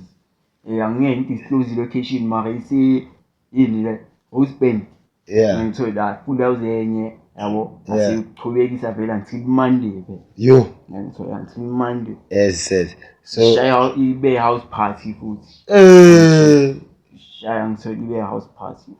Angeke ngi-disclose location mara ise yini le Rosebank. Yeah. Ngithola full house enye yabo. Yeah. Asiqhubekisa vele until Monday vele. Yo. Ngithola until Monday. Yes, yes. So Shaya ibe house party futhi. Shaya ngithola ibe house party.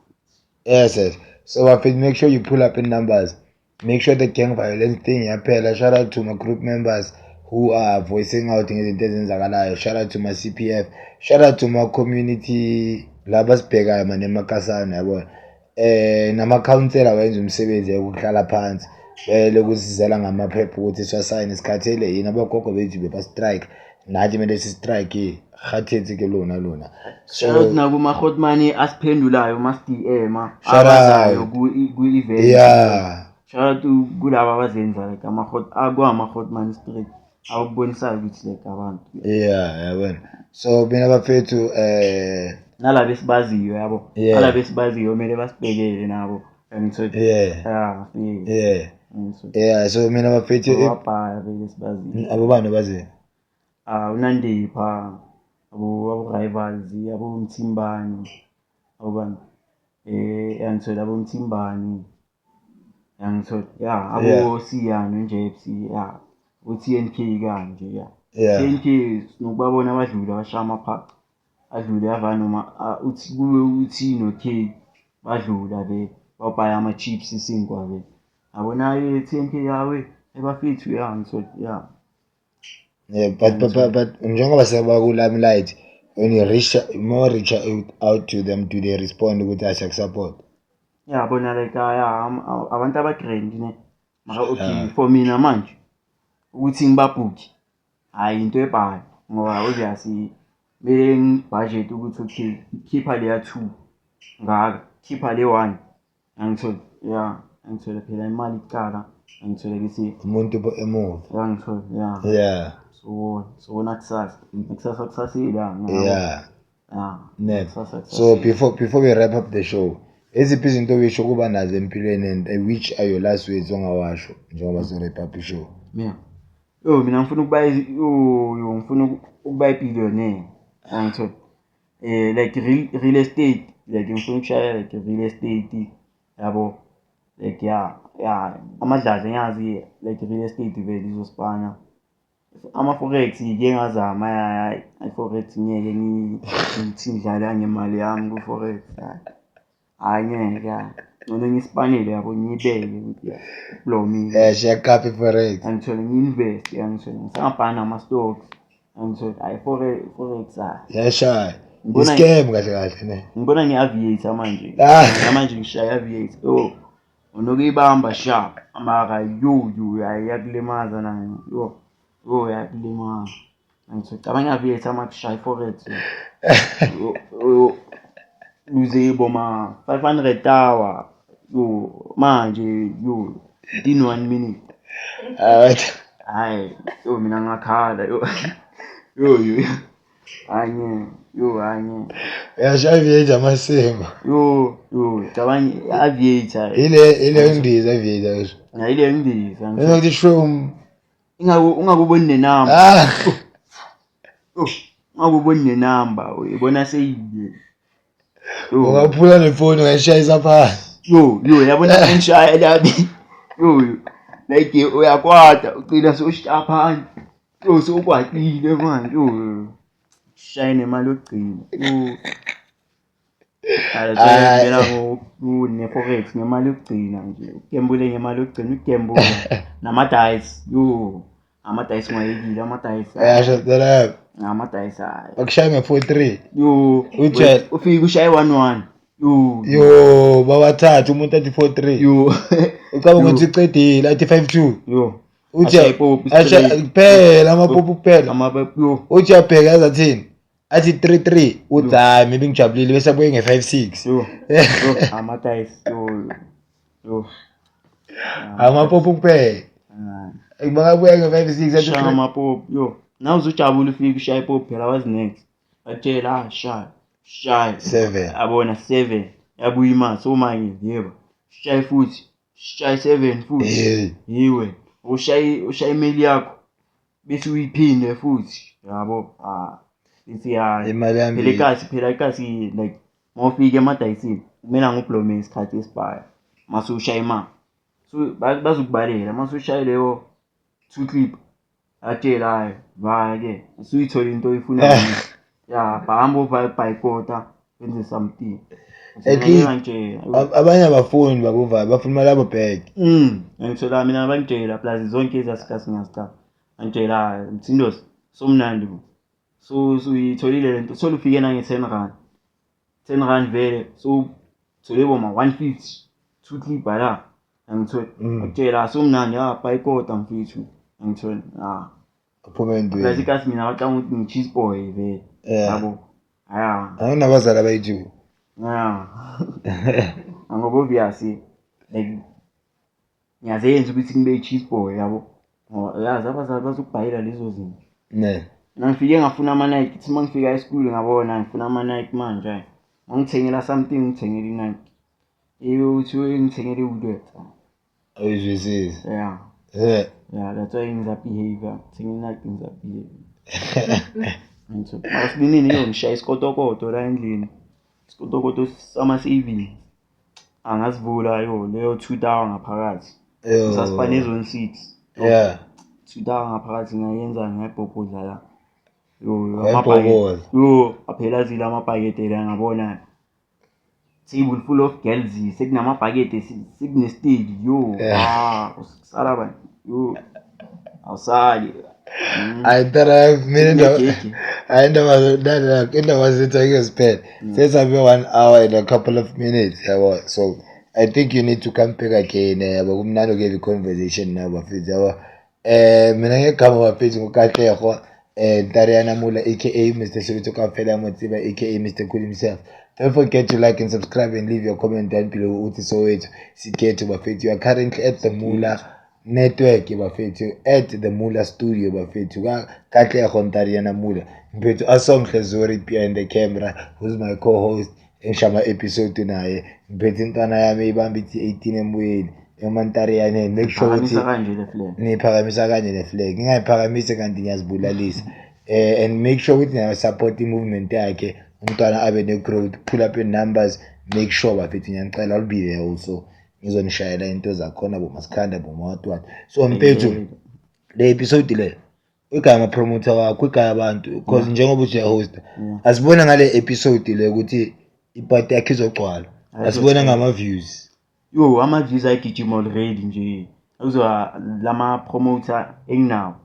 Yes, yes. So bafethu, make sure you pull up in numbers. Make sure the gang violence thing yaphela. Shout out to my group members who are voicing out ngezinto ezenzakalayo. Shout out to my CPF. Shout out to my community laba sibhekayo mane emakasana yabona. Nama councillor wenza umsebenzi yokuhlala phansi. Vele kusizela ngamaphepha ukuthi siwasayine isikhathele yini abogogo bethu beba strike. Nathi kumele si strike. Kgathetsi ke lona lona. Shout out nakuma-hotman asiphendulayo mas-DM Shout out. abazayo ku-event. Yeah. Shout out kulaba abazenza like ama-hotman street abakubonisayo ukuthi like abantu. Yeah, yabona. So mina bafethu Nalaba esibaziyo yabo. Yeah. Nalaba esibaziyo kumele basibhekele nabo. Ngithola. Yeah. Yeah, yeah. Yeah. Ngithola. Yeah, so mina bafethu Ababhaya vele esibaziyo. abobani baziyo? Unandipha, abo rivals, abo Mthimbani, abobani. Ngithola abo Mthimbani. Ngithola. Yeah, abo Siya noJepsi, yeah. Abo TNK kanje, yeah. Yeah. TNK sinokubabona abadlula abashaya amaphaqa. Adlule ava noma uthi kube uthi no K badlula be babhaya ama chips isinkwa be. Abona TNK yawe ebafethu yeah ngithola yeah. Yeah, but njengoba seba ku limelight when you reach more reach out to them, do they respond ukuthi asiyakusupport? Yeah, bona like yeah abantu abagrand ne. Mara okay, for mina manje ukuthi ngibabhukhe, hhayi into ebhayo ngoba obviously kumele ngibhajethe ukuthi okay, khipha leya two ngaka, khipha le one, angithole ya, angithole phela imali kuqala, angithole bese Umuntu emuva. Angithole ya. So sobona kusasa, kusasa kusasela. Yeah. Ne. Kusasa So kusasela. before we wrap up the show, eziphi izinto wisho kuba nazo empilweni and which are your last words ongawasho njengoba so wrap up i-show? Mina. Yo, mina ngifuna ukuba yo, ngifuna ukuba i-billionaire. Angithole. Like real estate, like ngifuna ukushaya like real estate, yabo. Like yeah, yeah, amadladla ngiyazi like real estate vele izosipana. Ama-forex ngike ngazama, hayi, i-forex ngeke ngithi ngidlala ngemali yami ku-forex, hayi. Hhayi ngeke, hayi. Ngcono ngisipanele yabo, ngiyibeke ukuthi ya, blow me. Yeah, share cup i-forex. Angithole ngi-invest, angithole ngisangabhana nama-stocks. Angithole, hhayi forex, hayi. Yashaya. Ngibona I-scam kahle kahle ne. Ngibona nge-aviator manje. Manje ngishaya i-aviator. Oh, unokuyibamba sharp. Mara yo yo, hayi iyakulimaza nayo. Yo, yo iyakulimaza. Angithole, cabanga i-aviator uma kushaya i-forex. Yo, yo, luze boma 500 hour. Yo, manje yo, in 1 minute. Hayi, yo mina ngakhala yo. Yo yo. Anye, yo anye. Uyashaya i-aviator amasimba. Yo yo, cabanga i-aviator. Ile indiza i-aviator ngisho. Na ile indiza. Ngizothi shum. Ungakuboni nenamba. Ungakuboni nenamba, uyibona seyiye. Ungaphula nefoni ungayishayisa phansi. Yo yo, yabona ngishaya labi. Yo yo. Like uyakwata ugcina sewushaya phansi. Yo sewukwatile manje. Yo. Shaya nemali yokugcina. Yo. Hayi ne-forex ngemali yokugcina nje. Ugembule ngemali yokugcina, ugembule nama-dice. Yo, ama-dice ngwayekile, ama-dice. Yasho phela. Ama-dice hayi. Bakushaya nge-4-3. Yo, Utshela. ufike ushaye 1-1. Yo. Yo, babathathu umuntu athi 4-3. Yo. Ucabanga ukuthi uqedile athi 5-2. Yo. Uthi Ashaye ipopi ashaye straight. kuphela amapopi kuphela. Amapopi, yo. Uthi uyabheka azathini? Athi 3-3, uthi hayi maybe ngijabulile bese abuye nge-5-6. Yo. Yo, ama-dice, yo. Yo. Amapopi kuphela. Bangabuya nge-5-6 athi Shaya amapopi, yo. Nawe uzojabula ufike ushaye ipopi phela wazi next. Batshela, shaya. Shaya. 7. Yabona 7. Yabuya imali, so manje yebo. Shaya futhi. Shaya 7 futhi. Hey. Yiwe. Ushaye imali yakho. Bese uyiphinde futhi. Yabo. Ithi ya. Imali yami. Phela ikasi like mawufika emadayisini kumele ngiblome isikhathi esibhaya. Mase ushaya imali. So bazokubalela mase ushaya leyo 2 clip. Atshela hayi, vaya ke. Usuyithola into oyifunayo. Ya, bahamba ubhayikota wenze something. At least abanye abafuni bakuva, bafuna imali yabo back. Ngithola mina bangitshela plus zonke izasikhathi ngiyazicabanga. Ngitshela Mthindosi somnandi bo. So suyitholile lento, thola ufike nange 10 rand. 10 rand vele so thole boma 150 2 clip la. Ngithola ngitshela somnandi ya bhayikota mfethu. Ngithola Uphume entweni. Plus ikasi mina bacanga ukuthi ngi-cheese boy vele. Yabo. Aya. Awunabazali abayi-two. Yeah. Ngoba obvious like ngiyazenza ukuthi ngibe i-cheese boy yabo. Ngoba yazi abazali bazokubhayela lezo zinto. Ne. Mina ngifike ngafuna ama-Nike, thi uma ngifika e-school ngabona ngifuna ama-Nike manje hayi. Ngangithengela something, ngithengela i-Nike. Uthi ngithengele i-Woolworths. Awuyizwisisi. Yeah. Yeah. Yeah, that's why ngiza-behave. Ngithengela i-Nike ngiza-behave. Ngitho. Mara yo ngishaya isikotokoto la endlini. Isikotokoto sama-savings. Angazivula yo leyo 2000 ngaphakathi. Ngisasipane zone 6. Yeah. 2000 ngaphakathi ngayenza ngayibhobhodla la. Yo, Wayibhobhodla. Yo, aphela zile amabhakede la ngabona. Table full of girls, sekunamabhakede, sekune-stage, yo. Usala bani? Yo. Awusali. Hayi ntara mina indaba zethu angeke ziphele. Sesihambe 1 hour and a couple of minutes yabo. So I think you need to come back again, yabo, kumnandi ukuhave i-conversation nabo bafethu, yabo. Mina ngegama bafethu nguKatlego Ntariana Mula, aka Mr Soweto Kaofela Motsiba, aka Mr Cool himself. Don't forget to like and subscribe and leave your comment down below uthi Soweto Sikhetho bafethu. You are currently at the Mula Network bafethu, at the Mula Studio bafethu, ka Katlego Ntariana Mula. Mfethu Asomhle Zori behind the camera, who's my co-host, engishama episode naye. Ngiphethe intwana yami eyibamba ithi 18 emoyeni emantariyaneni. Make sure ukuthi Phakamisa kanje le flag. Niyiphakamisa kanje le flag, ngingayiphakamisi kanti ngiyazibulalisa. And make sure ukuthi niya-support i-movement yakhe, umntwana abe ne-growth, pull up in numbers. Make sure bafethu, ngiyanicela, I'll be there also, ngizonishayela into zakhona, bomasikhanda, bomawatwat. So mfethu, le episode le igaya ama-promoter wakho, igaya abantu, because njengoba uthi uyahosta, asibone ngale episode le ukuthi ipati yakho izogcwala, asibone ngama-views. Yo, ama-views ayagijima already nje. Uzwa lama-promoter enginawo,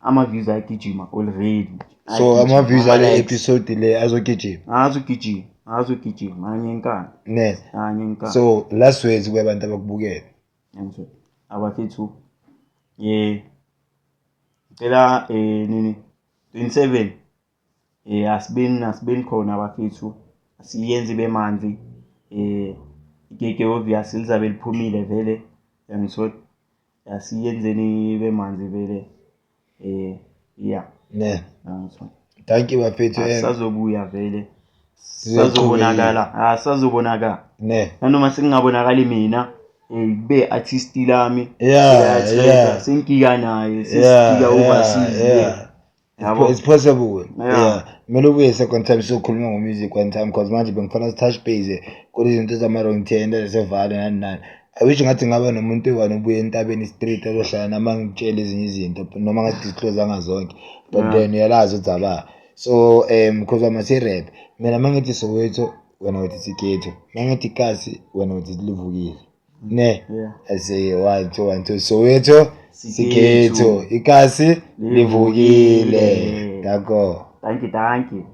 ama-views ayagijima already. So Ayagijima, ama-views ale ama-likes. Episode le azogijima. Azogijima, azogijima, angenkani. Ne? Angenkani. So last words kubantu abakubukele. Ngiyangithola abafethu, ngicela nini, 27, asibeni khona abafethu, asiyenze bemanzi. Igege obvious lizabe liphumile vele, yangithola, asiyenzeni bemanzi vele, yeah. Ne? Yangithola. Thank you bafethu. Asazobuya vele. Sizoqhubeka. Sazobonakala, asazobonakala. Ne? Nanoma sengingabonakali mina, kube artist lami seyatheka, sengigika naye, sesigika overseas, yabo. It's possible. Yeah. Yeah. Kumele ubuye second time sizokhuluma ngo-music one time, cause manje bengifuna si-touch base kulezinto zama-wrong tender zasevale nani nani. I wish ngathi ngaba nomuntu oyi-one obuye entabeni street azohlala nami angitshele ezinye izinto noma ngazi-disclose-anga zonke. But then uyalazi udzaba. So cause amasi-rap. Mina mangithi Soweto, wena uthi Sikhetho. Mangithi Kasi, wena uthi Livukile. Ne? Yeah. I say 1 2 1 2, Soweto Sikhetho. Sikhetho, ikasi livukile. Livukile. Danko. Thank you, thank you.